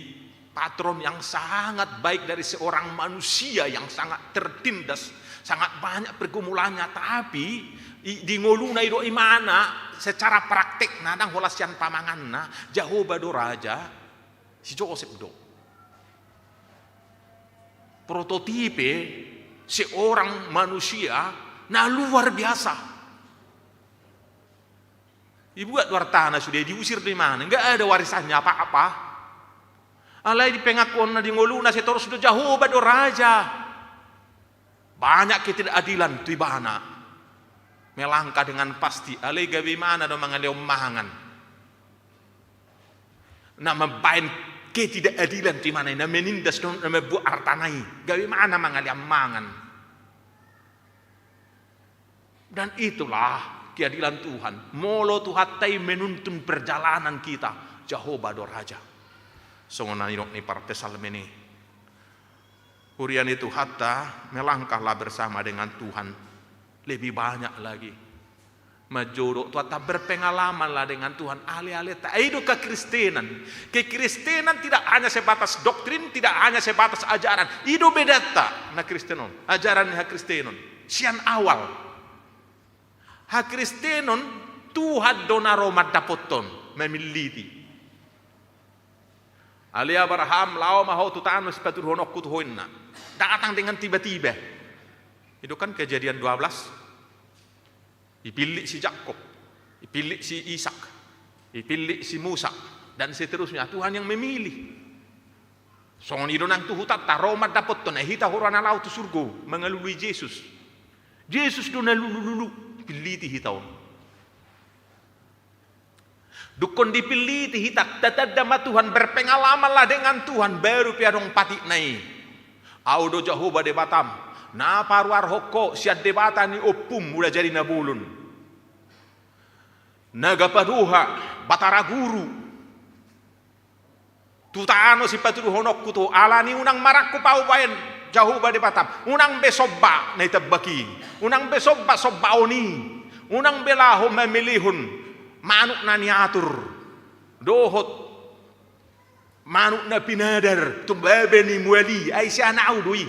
patron yang sangat baik dari seorang manusia yang sangat tertindas, sangat banyak pergumulannya, tapi i, di ngoluna i do imana secara praktekna, ndang holan sian pamanganna, Jahowa do raja, si Josep do. Prototipe seorang manusia na luar biasa. Dibuat do artana sude, diusir do imana, nggak ada warisannya apa-apa. Alai di pengakuanna, di ngoluna, sai torus do Jahowa do raja. Banyak ketidakadilan tu ibana. Melangkah dengan pasti, alai gabe imana do mangalehon mangan. Na mambaen ketidakadilan tu imana i, na menindas do, na mambuat artana i, gabe imana mangalehon mangan. Dan itulah keadilan Tuhan. Molo Tuhanta i menuntun perjalanan kita, Jahowa do raja. Songon na nidok ni parpsalmen i. Huria ni Tuhanta, melangkahlah bersama dengan Tuhan. Lebih banyak lagi. Manjou do Tuhanta, berpengalamanlah dengan Tuhan, ale-ale ta. I do kekristenan. Kekristenan tidak hanya sebatas doktrin, tidak hanya sebatas ajaran. I do bedanta na Kristen on, ajaran ni hakristenon. Sian awal. Hakristenon, Tuhan do na ro mandapothon, mamilliti. Ale Abraham, laho ma ho tu tano sipatuduhononku tu ho, ninna. Datang dengan tiba-tiba. I do kan Kejadian dua belas. Dipillit si Jakob, dipillit si Ishak, dipillit si Musa, dan seterusnya. Tuhan yang memilih. Songon i do nang tu hutanta, ro mandapothon, ai hita huroha na laho tu surgo, mangalului Jesus. Jesus do na lulu-lulu, dipilliti hita on. Dungkon dipilliti hita, tatanda ma Tuhan, berpengalamanlah dengan Tuhan, baru pe adong patikna i. Au do Jahowa Debatam, na paruarhon ho sian debata ni ompum mula jadi na bolon. Naga padoha, Batara Guru. Tu tano sipatuduhononku tu ho, alani unang marangkup au baen Jahowa Debatam, unang be somba na itambak i, unang be somba sombaon i, unang be laho mamelehon manuk na niatur, dohot manuk na pinadar, tumbaba ni mual i, ai sian au do i.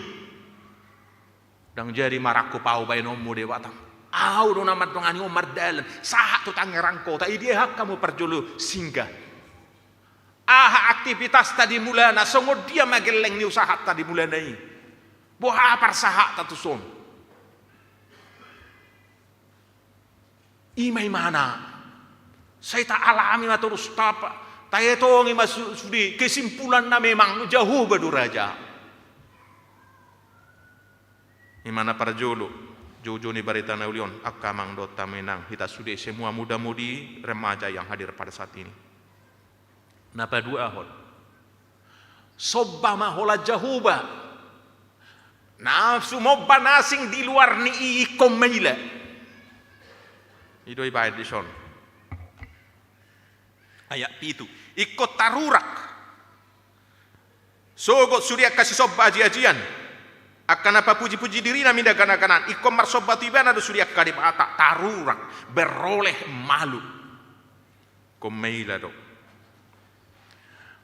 Ndang jadi marangkup au baenonmu Debatam. Au do na mandongani ho mardalan, sahat tu Tangerang kota, i dia hamu parjolo singgah. Aha aktivitasta di mulana, songon dia ma gelleng ni usahanta di mulana i. Boha parsahatta tuson. I ma imana. Sai taalami ma torus, ta-, taetongi ma su-, sude, kesimpulanna memang Jahowa do raja. Imana parjolo, joujou ni barita na uli on, angka amang dohot hamu inang, hita sude semua muda-mudi, remaja yang hadir pada saat ini. Na paduahon. Somba ma holan Jahowa. Na sumomba na asing di luar ni i ingkon maila. I do ibaen dison. Ayat pitu. Ingkon tarurak. Sogot sude angka sisomba aji-ajian. Angka na papuji-puji dirina mida gana-ganaan. Ingkon marsomba tu ibana do sude angka debata. Tarurak. Beroleh malu. Ingkon maila do.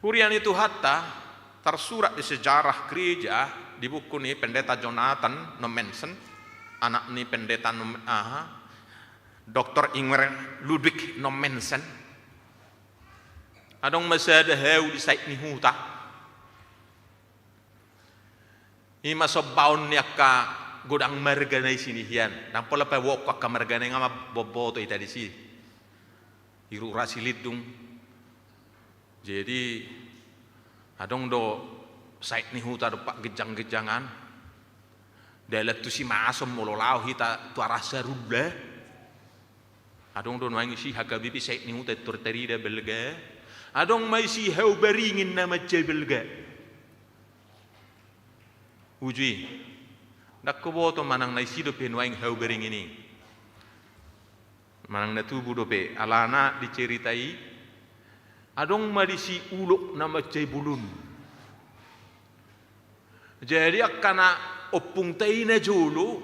Huria ni Tuhanta, tarsurat di sejarah gereja, Di buku ni Pendeta Jonathan Nommensen, anak ni Pendeta Nom-, aha, Doktor Ingwer Ludwig Nommensen, adong ma sada hau di sait ni huta. I ma sombaon ni angka godang marga na isi ni hian. Ndang pola paboaonku angka marga na i, nga mamboto hita disi. Irura Silindung. Jadi adong do sait ni huta dompak genjang-genjangan. Dalan tu Simason molo laho hita tu arah Sarulla. Adong do nuaeng isi H K B P sait ni huta, tor tarida balga. Adong ma isi hau baringin na mansai balga. Uju i. Ndang huboto manang na isi dope nuaeng hau baringin i. Manang na tubu dope, alana di cerita i adong ma disi ulok na mansai bolon. Jadi angka na ompungta i na jolo,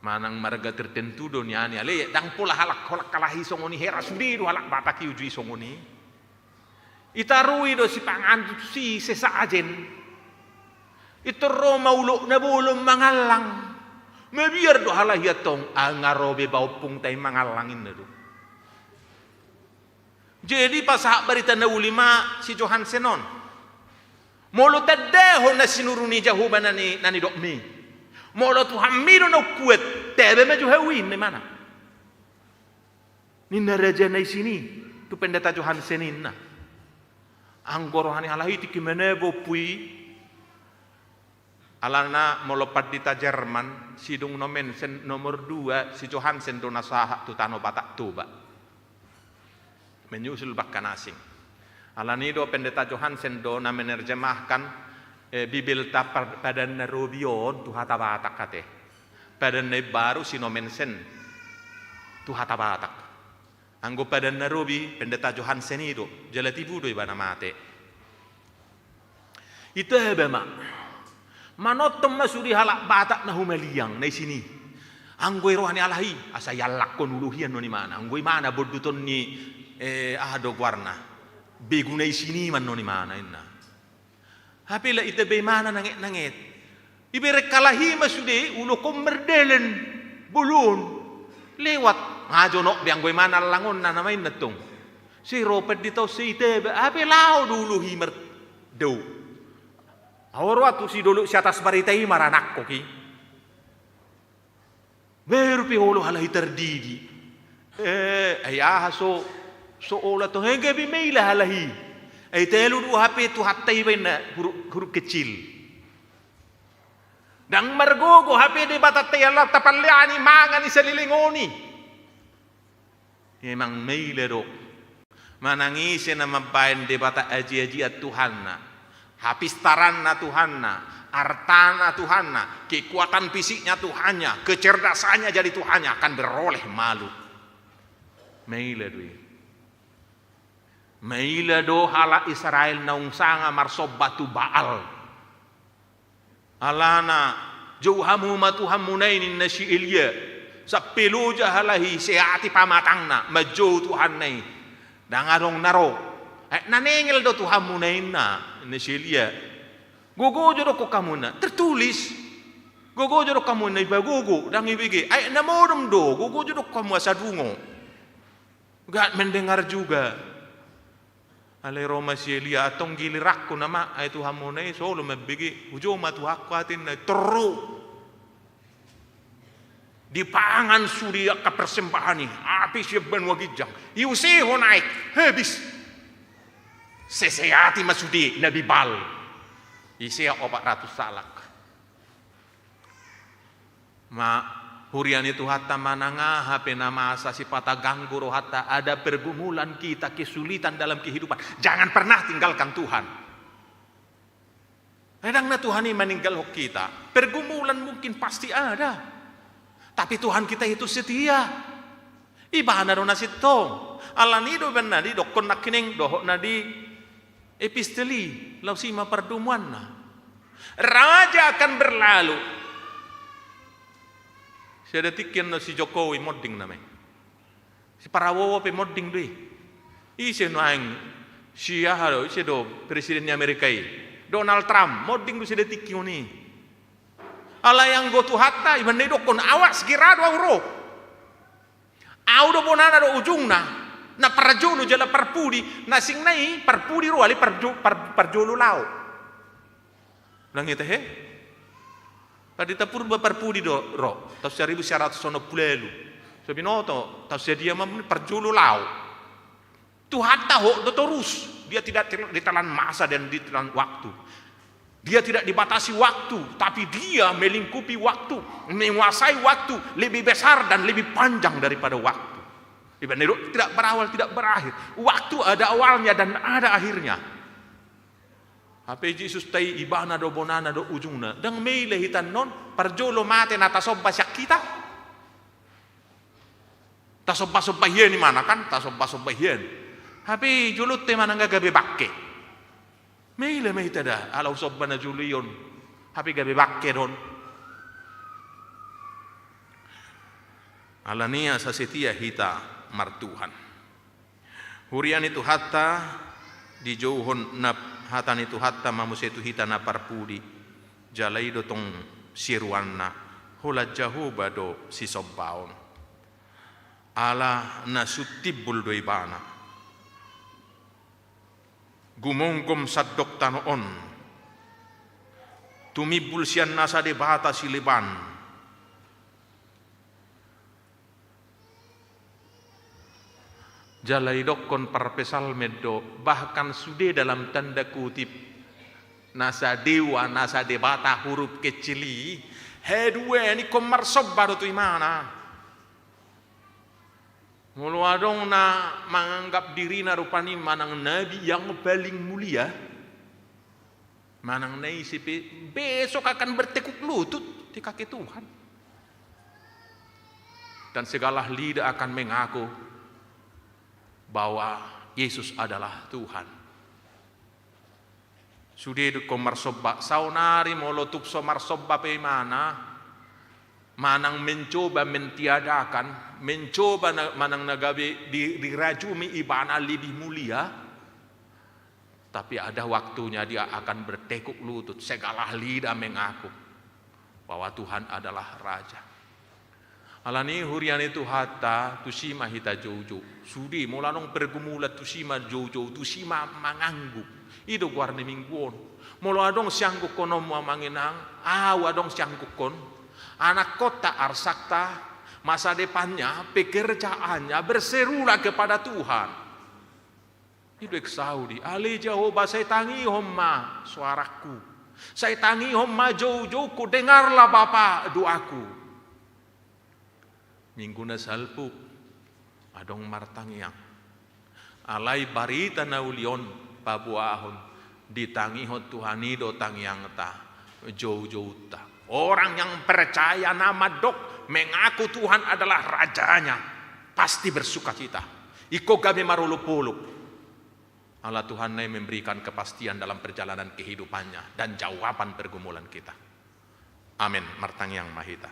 manang marga tertentu do nian i, ale ndang pola halak, halak Alahi songon i, hera sude do halak Batak i uju i songon i. Itarui do sipangan tusi sesajen. Pintor ro ma ulok na bolon mangallang. Mabiar do Alahi antong, nga ro be ba ompungta i mangallang, inna do. Jadi pasahat barita na uli ma si Johansen on. Molo tandahon na sinuru ni Jahowa na ni, na nidokmi, molo Tuhanmi do na umkuat, taba ma jo hau i, ninna imana. Ninna raja na isi ni tu Pendeta Johansen, ninna. Anggo roha ni Alahi tingki manaba ompu i. Alana molo pandita Jerman, sidung Nommensen, nomor dua si Johansen do na sahat tu tano Batak Toba. Menyusul bangka na asing. Alani do Pendeta Johansen do na menerjemahkan, eh, Bibelta pa-, Padan na Robi on tu hata Batak ate. Padan na Imbaru si Nommensen tu hata Batak. Anggo Padan na Robi, Pendeta Johansen i do, jala tibu do ibana mate. Itaba ma. Manonton ma sude halak Batak na humaliang na isi ni. Anggo i roha ni Alahi, asa iallangkon ulo hi, annon imana. Anggo imana bonduton ni, eh, aha do goarna, begu na isi ni ma, annon imana, inna. Hape la itaba imana nanget-nanget. Ibereng Alahi ma sude ulok on mardalan bolon. Lewat. Nga jonok be anggo imana allangonna nama, inna tong. Sai ro pandita on, sai itaba. Hape laho do ulo hi mardao. Ahu ro tu si dolok si atas barita i maranangkok i. Baru pe olo Alahi tardidi. Eh, ai aha so, so olo tong, he, gabe maila Alahi. Ai talu do hape Tuhanta i baenna huruf, huruf kecil. Ndang margogo hape Debatanta i ala tapalleani mangan i saleleng on i. Memang maila do. Manang ise na mambaen Debata aji-ajian Tuhanna, hapistaranna Tuhanna, artana Tuhanna, kekuatan fisiknya Tuhannya, kecerdasannya jadi Tuhannya, akan beroleh malu. Maila do i. Maila do halak Israel naung sanga marsomba tu Baal. Alana, jou hamu ma tuhanmuna i, ninna si Elia. Sampe loja Alahi, seati pamatangna, manjou tuhanna i. Ndang adong na ro. Aek na nengel do tuhanmuna i, ninna, ninna si Elia. Gogo jo dokkon hamu, ninna. Tertulis. Gogo jo dokkon hamu, ninna, ipagogo, ndang ibege. Aek na modom do, gogo jo dokkon hamu asa dungo. Gak mendengar juga. Alai ro ma si Elia, antong giliranku nama, ai tuhanmuna i so olo mambege, hujou ma tuhanku, atinna, torro. Dipangan sude angka persembahan i, api sian banua ginjang. Iusehon aek, habis. Seseati ma sude nabi Baal. Isea opat ratus salak. Ma, huria ni Tuhanta, manang aha pe na masa sipata ganggu rohanta, ada pergumulan kita, kesulitan dalam kehidupan, jangan pernah tinggalkan Tuhan. Ndang na Tuhan i maninggalhon hita. Pergumulan mungkin pasti ada. Tapi Tuhan kita itu setia. Ibana do na sintong. Alani do baen na didokkon nangkining dohot na di epistel i, laos i ma pardomuanna. Raja akan berlalu. Sada tingki annon si Jokowi monding nama i. Si Prabowo pe monding do i. Ise nuaeng Si aha do, ise do presiden ni Amerika i? Donald Trump, monding do sude tingki on i. Alai anggo Tuhanta, ibana i dokkon, awas, gera do au ro. Au do bonana dohot ujungna, na parjolo jala parpudi, na asingna i parpudi ro, alai parjo-, par-, parjolo laho. Ulang i tahe? Pandita Purba parpudi do ro, taon saribu sia ratus onom pulu ualu. So binoto, taon sadia ma parjolo laho. Tuhanta hot do torus. Dia tidak ter-, ditelan masa dan ditelan waktu. Dia tidak dibatasi waktu, tapi Dia melingkupi waktu, menguasai waktu lebih besar dan lebih panjang daripada waktu. Ibana i do tidak berawal, tidak berakhir. Waktu ada awalnya dan ada akhirnya. Hape Jesus ta i, ibana do bonana dohot ujungna. Ndang maila hita annon, parjolo mate na tasomba sian hita. Tasomba-somba hian ibana kan, tasomba-somba hian. Hape jolonta ibana nga gabe bangke. Maila ma hita da, ala husomba na jolo i on. Hape gabe bangke do on. Alani i asa setia hita martuhan. Huria ni Tuhanta, dijouhon na hata ni Tuhanta ma muse tu hita na parpudi. Jala i do tong sieruanna, holan Jahowa do sisombaon. Ala na sun timbul do ibana. Gumonggom sandok tano on. Tumimbul sian nasa debata sileban. Jala idokkon parpsalmen do, bahkan sude dalam tanda kutip, nasa dewa, nasa debata huruf kecil i, haduan ingkon marsomba do tu ibana. Molo adong na manganggap dirina rupani manang nabi yang paling mulia, manang na ise pe besok akan bertekuk lutut di kaki Tuhan. Dan segala lidah akan mengaku bahwa Yesus adalah Tuhan. Sude do ingkon marsomba, saonari molo tung so marsomba pe ibana, manang mencoba mentiadakan, mencoba na, manang na gabe di, dirajumi ibana lebih mulia, tapi ada waktunya dia akan bertekuk lutut, segala lidah mengaku bahwa Tuhan adalah Raja. Alani i huria ni Tuhanta, tusi ma hita joujou. Sude, molo adong pergumulan tusi ma joujou, tusi ma manganggu. I do goar ni minggu on. Molo adong sianggukkononmu amang inang, au adong sianggukkon. Anakkonta, arsakta, masa depannya, pekerjaannya berserulah kepada Tuhan. I do eksaudian, ale Jahowa, sai tangihon ma soarangku. Sai tangihon ma joujoungku, dengarlah Bapa doaku. Minggu na salpu, adong martangiang. Alai barita na uli on paboahon, ditangihon Tuhan i do tangiangta, joujounta. Orang yang percaya na mandok, mengaku Tuhan adalah rajanya, pasti bersukacita. Ingkon gabe marolopolop. Ala Tuhan na i memberikan kepastian dalam perjalanan kehidupannya dan jawaban pergumulan kita. Amin. Martangiang ma hita.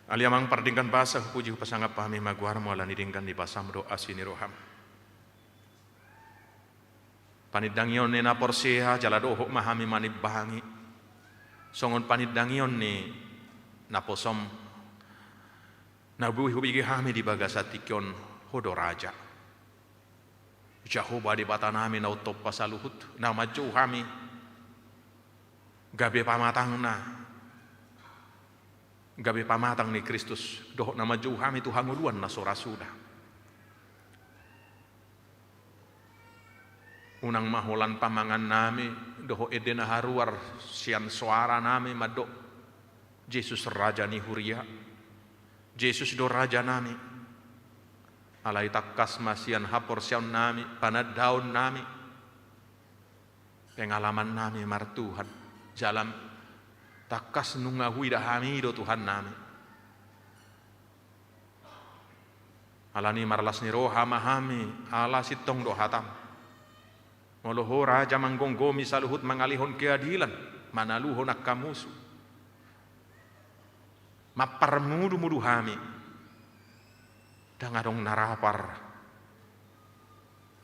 Ale Amang pardenggan basa, hupuji hupasangap hami ma goarmu ala ni denggan ni basam dohot asi ni roham. Panindangion ni na porsea jala dohot ma hami manimbangi songon panindangion ni naposom. Na boi hubege hami di bagasan tingki on, Ho do Raja. Jahowa Debatanami na umtompa saluhut, na manjou hami gabe pamatangna, gabe pamatang ni Kristus, dohot na manjou hami tu hangoluan na so ra suda. Unang ma holan pamangannami dohot ende na haruar sian soaranami mandok, Jesus Raja ni huria, Jesus do Rajanami. Alai tangkas ma sian haporseaonnami, panandaonnami, pengalamannami martuhan, jala tangkas nunga huida hami do Tuhannami. Alani marlas ni roha ma hami, ala sintong do hatam. Molo Ho Raja manggomgomi saluhut, mangalehon keadilan, manaluhon angka musu. Mamparmudu-mudu hami. Ndang adong na rapar.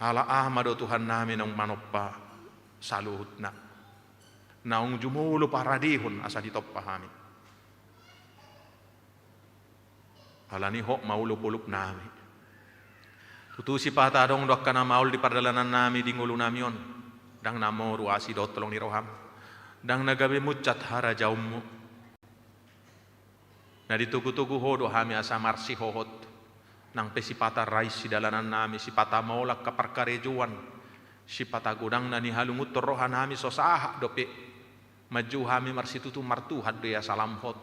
Ala Ama do Tuhannami naung manompa saluhutna. Naung jumolo paradehon asa ditompa hami. Alani i hot ma ulup-ulupnami. Tutu sipata adong do angka na maol di pardalanannami di ngolunami on. Ndang na moru asi dohot holong ni roham. Ndang na gabe munsat harajaonmu. Na ditogu-togu Ho do hami asa marsihohot. Nang pe sipata rais sidalanannami, sipata maol angka parkarejoan, sipata godang na nihalungunhon rohanami so sahat dope. Manjou hami marsitutu martuhan do i asa lam hot.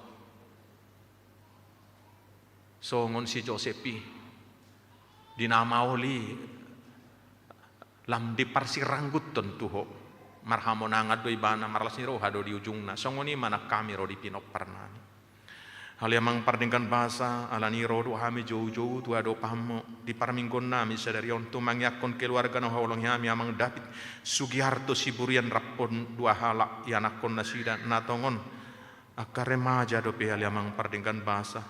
Songon si Josep i, di na maol i lam diparsirangguthon tu Ho. Marhamonangan do ibana, marlas ni roha do di ujungna. Songon i ma nang hami ro di pinomparnami. Ale Amang pardenggan basa, alani i ro do hami jou-jou tu adopanmu di parmingguonnami sadari on, tumangihon keluarga na huhaholongi hami, Amang David Sugiarto Siburian rap dohot dua halak ianakhon nasida, na tongon angka remaja dope, ale Amang pardenggan basa.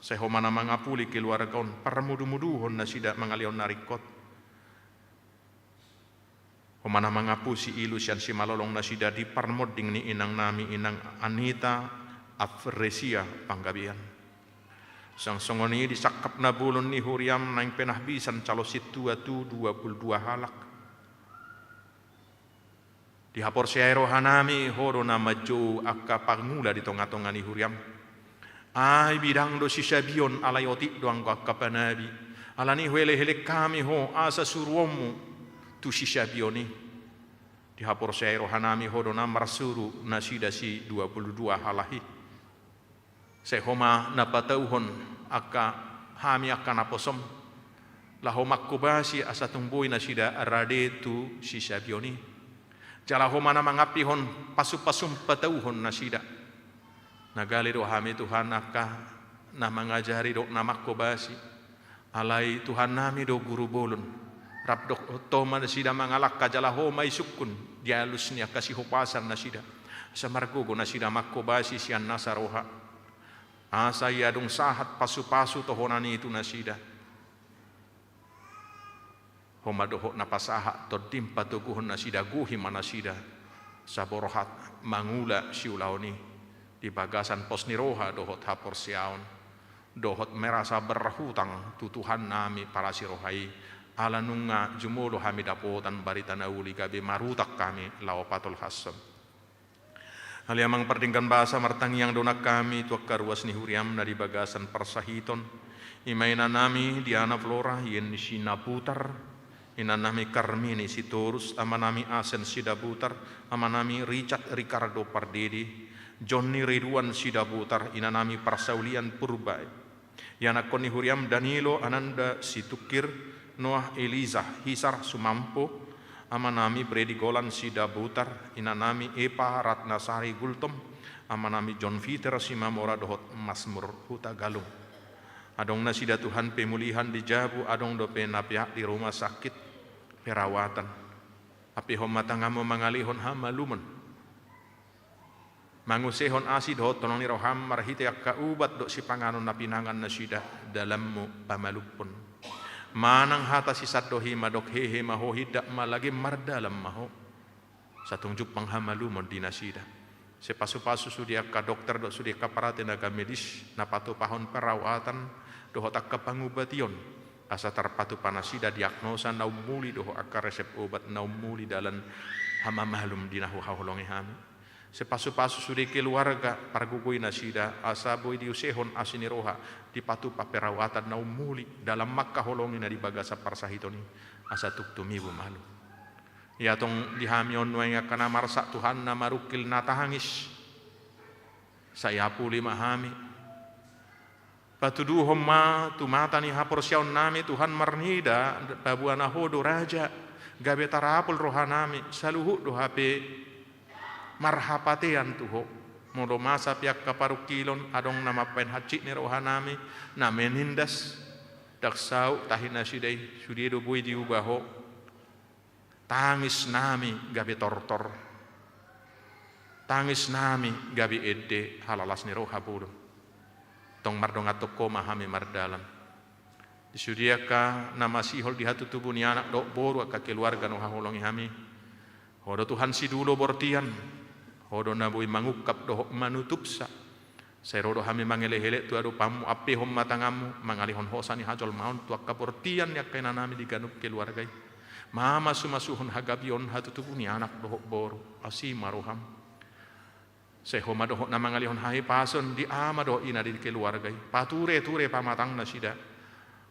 Sai Ho ma na mangapuli keluarga on, parmudu-muduhon nasida mangalehon na ringkot. Ho ma na mangapusi ilu sian simalolong nasida di parmonding ni inangnami, Inang Anita Afresia Panggabean. Suang songon i di sangkap na bolon ni huriam naeng penahbisan calon sintua tu dua pulu dua halak. Dihaporseai rohanami Ho do na manjou angka pangula di tonga-tonga ni huriam. Ai bidang do sisabion, alai otik do anggo angka panabi. Alani i huelek-elek hami Ho asa suruonmu tu sisabion i. Dihaporseai rohanami Ho do na marsuru nasida si dua pulu dua halak i. Sai Ho ma na patauhon angka hami angka naposom, laho manghobasi asa tung boi nasida rade tu sisabion i. Jala Ho ma na mangampehon pasu-pasum patauhon nasida. Na gale do hami Tuhan angka na mangajari dohot na manghobasi. Alai Tuhannami do guru bolon. Rap dohot Ho ma nasida mangalangka jala Ho ma isungkun di alus ni angka sihopasan nasida. Asa margogo nasida manghobasi sian nasa roha. Asa ia dung sahat pasu-pasu tohonan i tu nasida. Ho ma dohot na pasahat tondim patoguhon nasida, gohi ma nasida. Saborhat mangula siulaon i di bagasan pos ni roha dohot haporseaon. Dohot merasa berhutang tu Tuhannami parasi roha i, ala nunga jumolo hami dapotan barita na uli gabe marhutang hami laho patolhashon. Ale Amang pardenggan basa, martangiang do nang hami tu angka ruas ni huriam na di bagasan parsahiton. I ma inanami Diana Flora, Yeni Sinaputar, inanami Karmini Sitorus, amanami Asen Sidabutar, amanami Richard Ricardo Pardede, Jonni Ridwan Sidabutar, inanami Parsaulian Purba. Ianakhon ni huriam Danilo Ananda Situngkir, Noah Eliza Hisar Sumampo, amanami Bredi Golan Sidabutar, inanami Epa Ratnasari Gultom, amanami John Peter Simamora dohot Masmur Hutagalung. Adong nasida Tuhan pemulihan di jabu, adong dope na peak di rumah sakit perawatan. Ampehon ma tanganmu mangalehon hamalumon. Mangusehon asi dohot holong ni roham marhite angka ubat dohot sipanganon na pinangan nasida, dalanmu pamalumhon. Manang hata sisandohi madok hehe ma ho, hindat ma lage, mardalan ma ho. Asa tung jumpang hamalumon di nasida. Sai pasu-pasu sude angka dokter dohot sude angka para tenaga medis na patupahon perawatan dohot angka pangubation. Asa tarpatupa nasida diagnosa na ummuli dohot angka resep ubat na ummuli, dalan hamamalum di na huhaholongi hami. Sai pasu-pasu sude keluarga, pargogoi nasida, asa boi diusehon asi ni roha, dipatupa perawatan na ummuli, dalan mangkaholongi na di bagasan parsahiton i, asa tung tumibu malum. Ia tong di hami on nuaeng angka na marsak Tuhan na marungkil na tangis. Sai apuli ma hami. Patuduhon ma tu mata ni haporseaonnami Tuhan marnida, paboa na Ho do raja, gabe tarapul rohanami, saluhut do hape marhapatean tu Ho. Molo masa pe angka parungkilon, adong na mambahen hansit ni rohanami, na menindas, ndang saut tahi nasida i, sude do boi diuba Ho. Tangisnami gabe tortor. Tangisnami gabe ende, halalas ni roha bolon. Tong mardonganhon Ho ma hami mardalan. Di sude angka na masihol di hatutubu ni anak dohot boru, angka keluarga na huhaholongi hami, Ho do Tuhan sidulo bortian, Ho do na boi mangungkap dohot manutupsa. Sai ro do hami mangelekelek tu adopanMu, ampehon ma tanganMu, mangalehon hosa ni hajolmaon tu angka bortian ni angka inanami di ganup keluarga i. Mamasumasuhon hagabeon hatutubu ni anak dohot boru, asi ma rohaM. Sai Ho ma dohot na mangalehon hahipason di ama dohot ina, di keluarga i. Patureture pamatang nasida.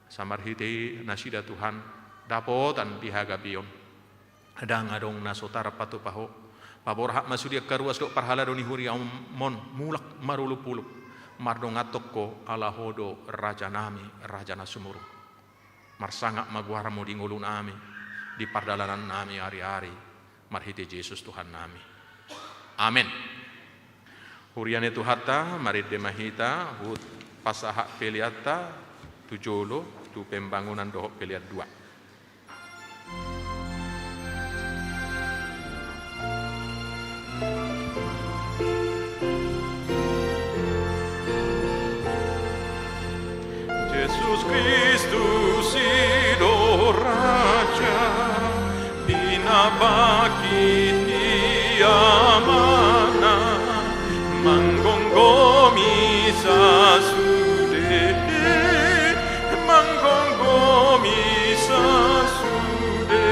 Asa marhite i nasida Tuhan dapotan di hagabeon. Ndang adong na so tarpatupa Ho. Paborhat ma sude angka ruas dohot parhalado ni huriaMon mulak marolopolop, mardonganhon Ho, ala Ho do Rajanami, Raja na sumurung. Marsangap ma goarMu di ngolunami, di pardalanannami ariari, marhite Jesus Tuhannami. Amen. Huria ni Tuhanta, marende ma hita, huhut pasahat peleanta tu jolo, tu pembangunan dohot pelean dua. Jesus Kristus i do Raja, pinabangkit ni Amana, manggomgomi sasude, manggomgomi sasude.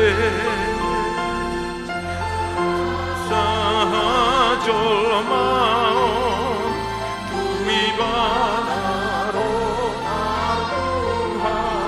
Sahajolmaon tu Ibana roha Tuhan.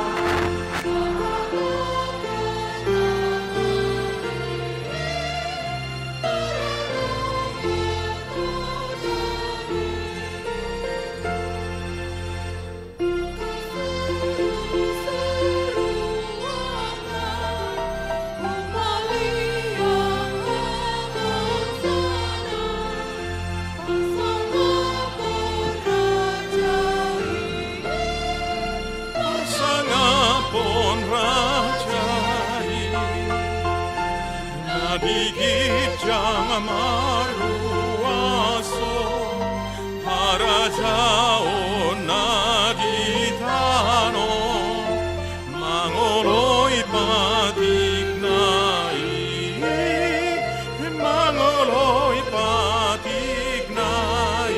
Parsangapon Raja i, na di ginjang marhuaso, harajaon na di tano, mangoloi patikna i, mangoloi patikna i.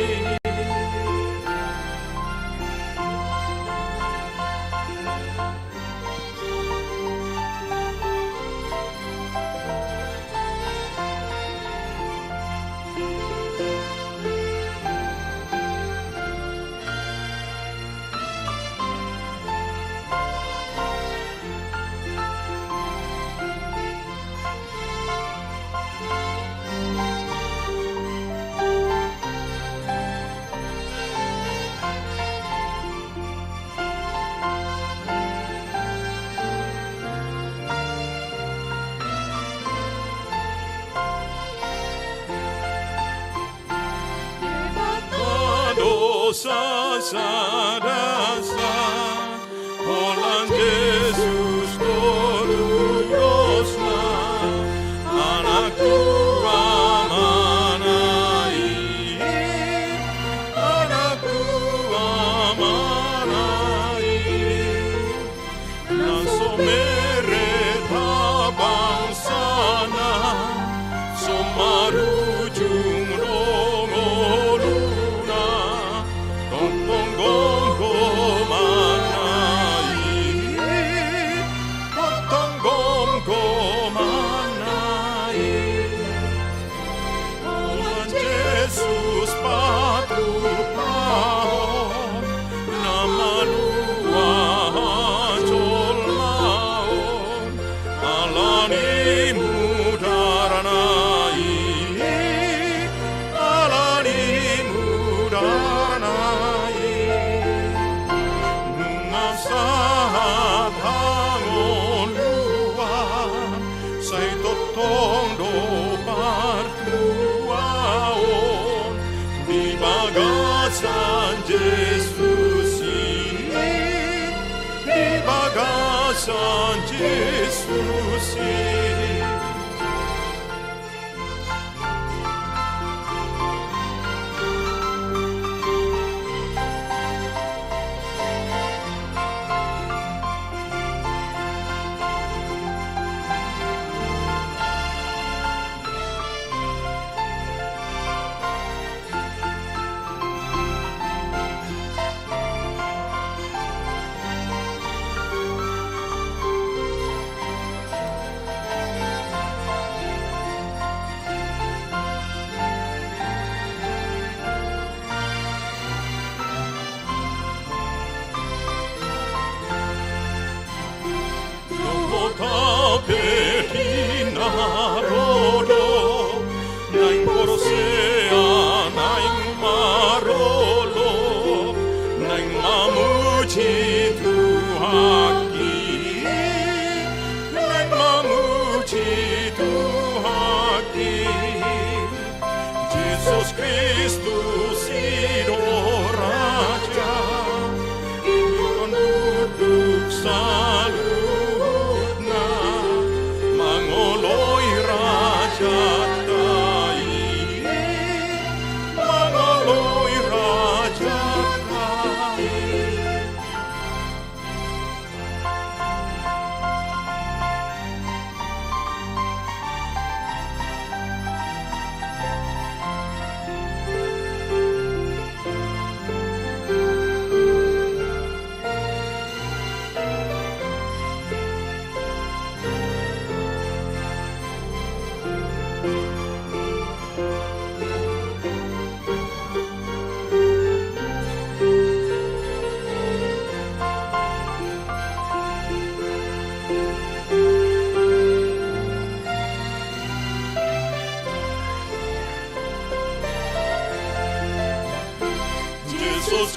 Dosa sada sa, holan Jesus do tu dosna, anak tu amana i, anak tu amana i. Na so mere bangsana, so marujung do ngoluna, tongtong gomgomanna i, tongtong gomgomanna i. Holan Jesus patupahon na malua hajolmaon, ala ni mudarna i, ala ni mudarna i. Nunga sahat hangoluan, sai tongtong do partuaon di bagasan Jesus i, di bagasan Jesus i.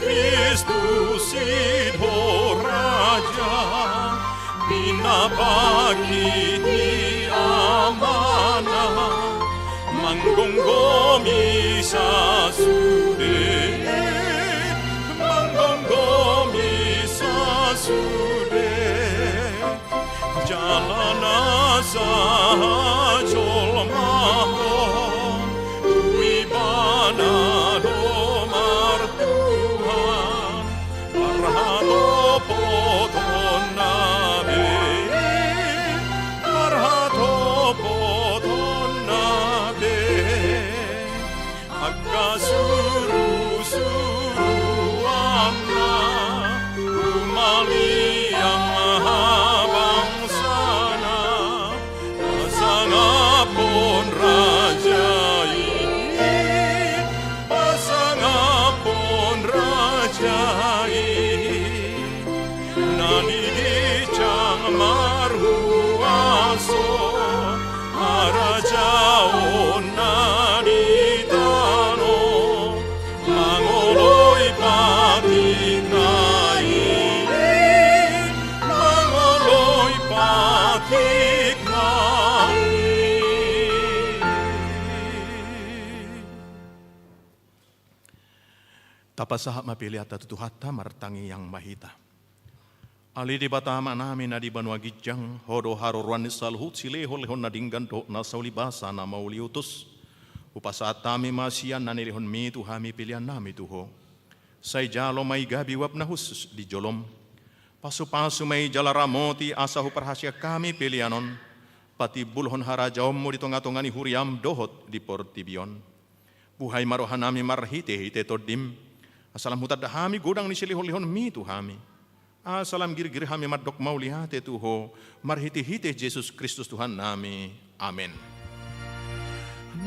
Kristus i do raja, pinapangkit ni Amana, manggomgomi sasude, manggomgomi sasude. Jala na sahajolmaon, tu Ibana do martuhan, parhatopotonna be, parhatopotonna be. Angka surusuruanna, humaliang habangsana, pasangaphon raja i, pasangaphon raja i. Na di ginjang marhuaso, harajaonna di tano, mangoloi patikna i, mangoloi patikna i. Tapasahat ma peleanta tu Tuhanta, martangiang ma hita. Ale Debata Amanami na di banua ginjang, Ho do haroroan ni saluhut silehonlehon na denggan dohot na saulibasa na mauliutus. Hupasahat hami ma sian na nilehonMi tu hami peleannami tu Ho. Sai jalo ma i gabe uap na hushus di jolom. Pasupasu ma i jala ramoti asa huparhaseang hami pelean on patimbulhon harajaonMu di tongatonga ni huriaM dohot di portibi on. Buhai ma rohanami marhitehite TondiM, asa lam hutanda hami godang ni silehonlehonMi tu hami. Asa lam girgir hami mandok mauliate tu Ho, marhitehite Jesus Kristus Tuhannami. Amen.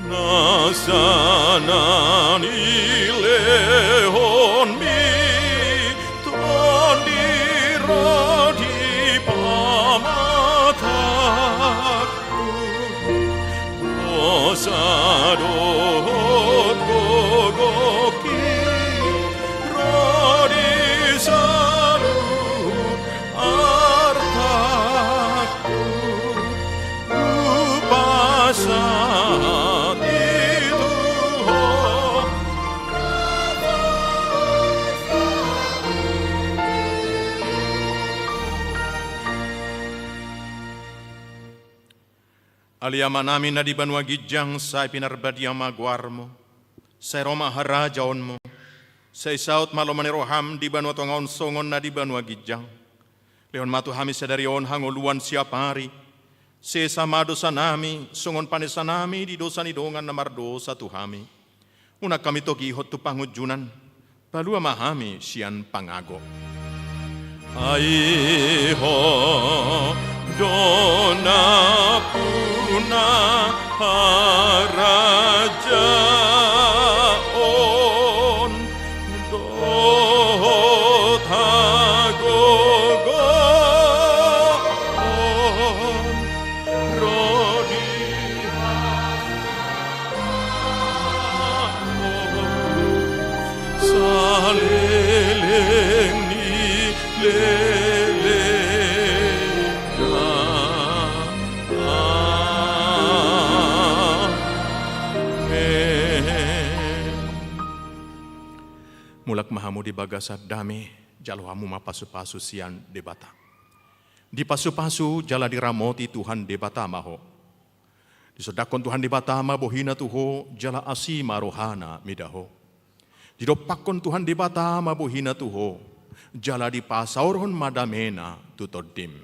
Nasa na nilehonMi Tondi ro di pamatangku, dosa dohot gogongki ro di saluhut artangku, hupasahat i tu Ho. Ale Amanami na di banua ginjang, sai pinarbadia ma goarMu, sai ro ma harajaonMu, sai saut ma lomo ni rohaM di banua tonga on songon na di banua ginjang. Lehon ma tu hami sadari on hangoluan siapari. Sesa ma dosanami songon panesanami di dosa ni dongan na mardosa tu hami. Unang hami togihon tu pangunjunan, palua ma hami sian pangago. Ai Ho do nampuna harajaon dohot hagogoon ro di saleleng ni lelengna. Amen. Mulak ma hamu di bagasan dame, jalo hamu ma pasupasu sian Debata. Dipasupasu jala diramoti Tuhan Debata ma ho. Disondangkon Tuhan Debata ma bohina tu ho, jala asi ma rohana mida ho. Didompakkon Tuhan Debata ma bohina tu ho, jala dipasaorhon ma damena tu tondim.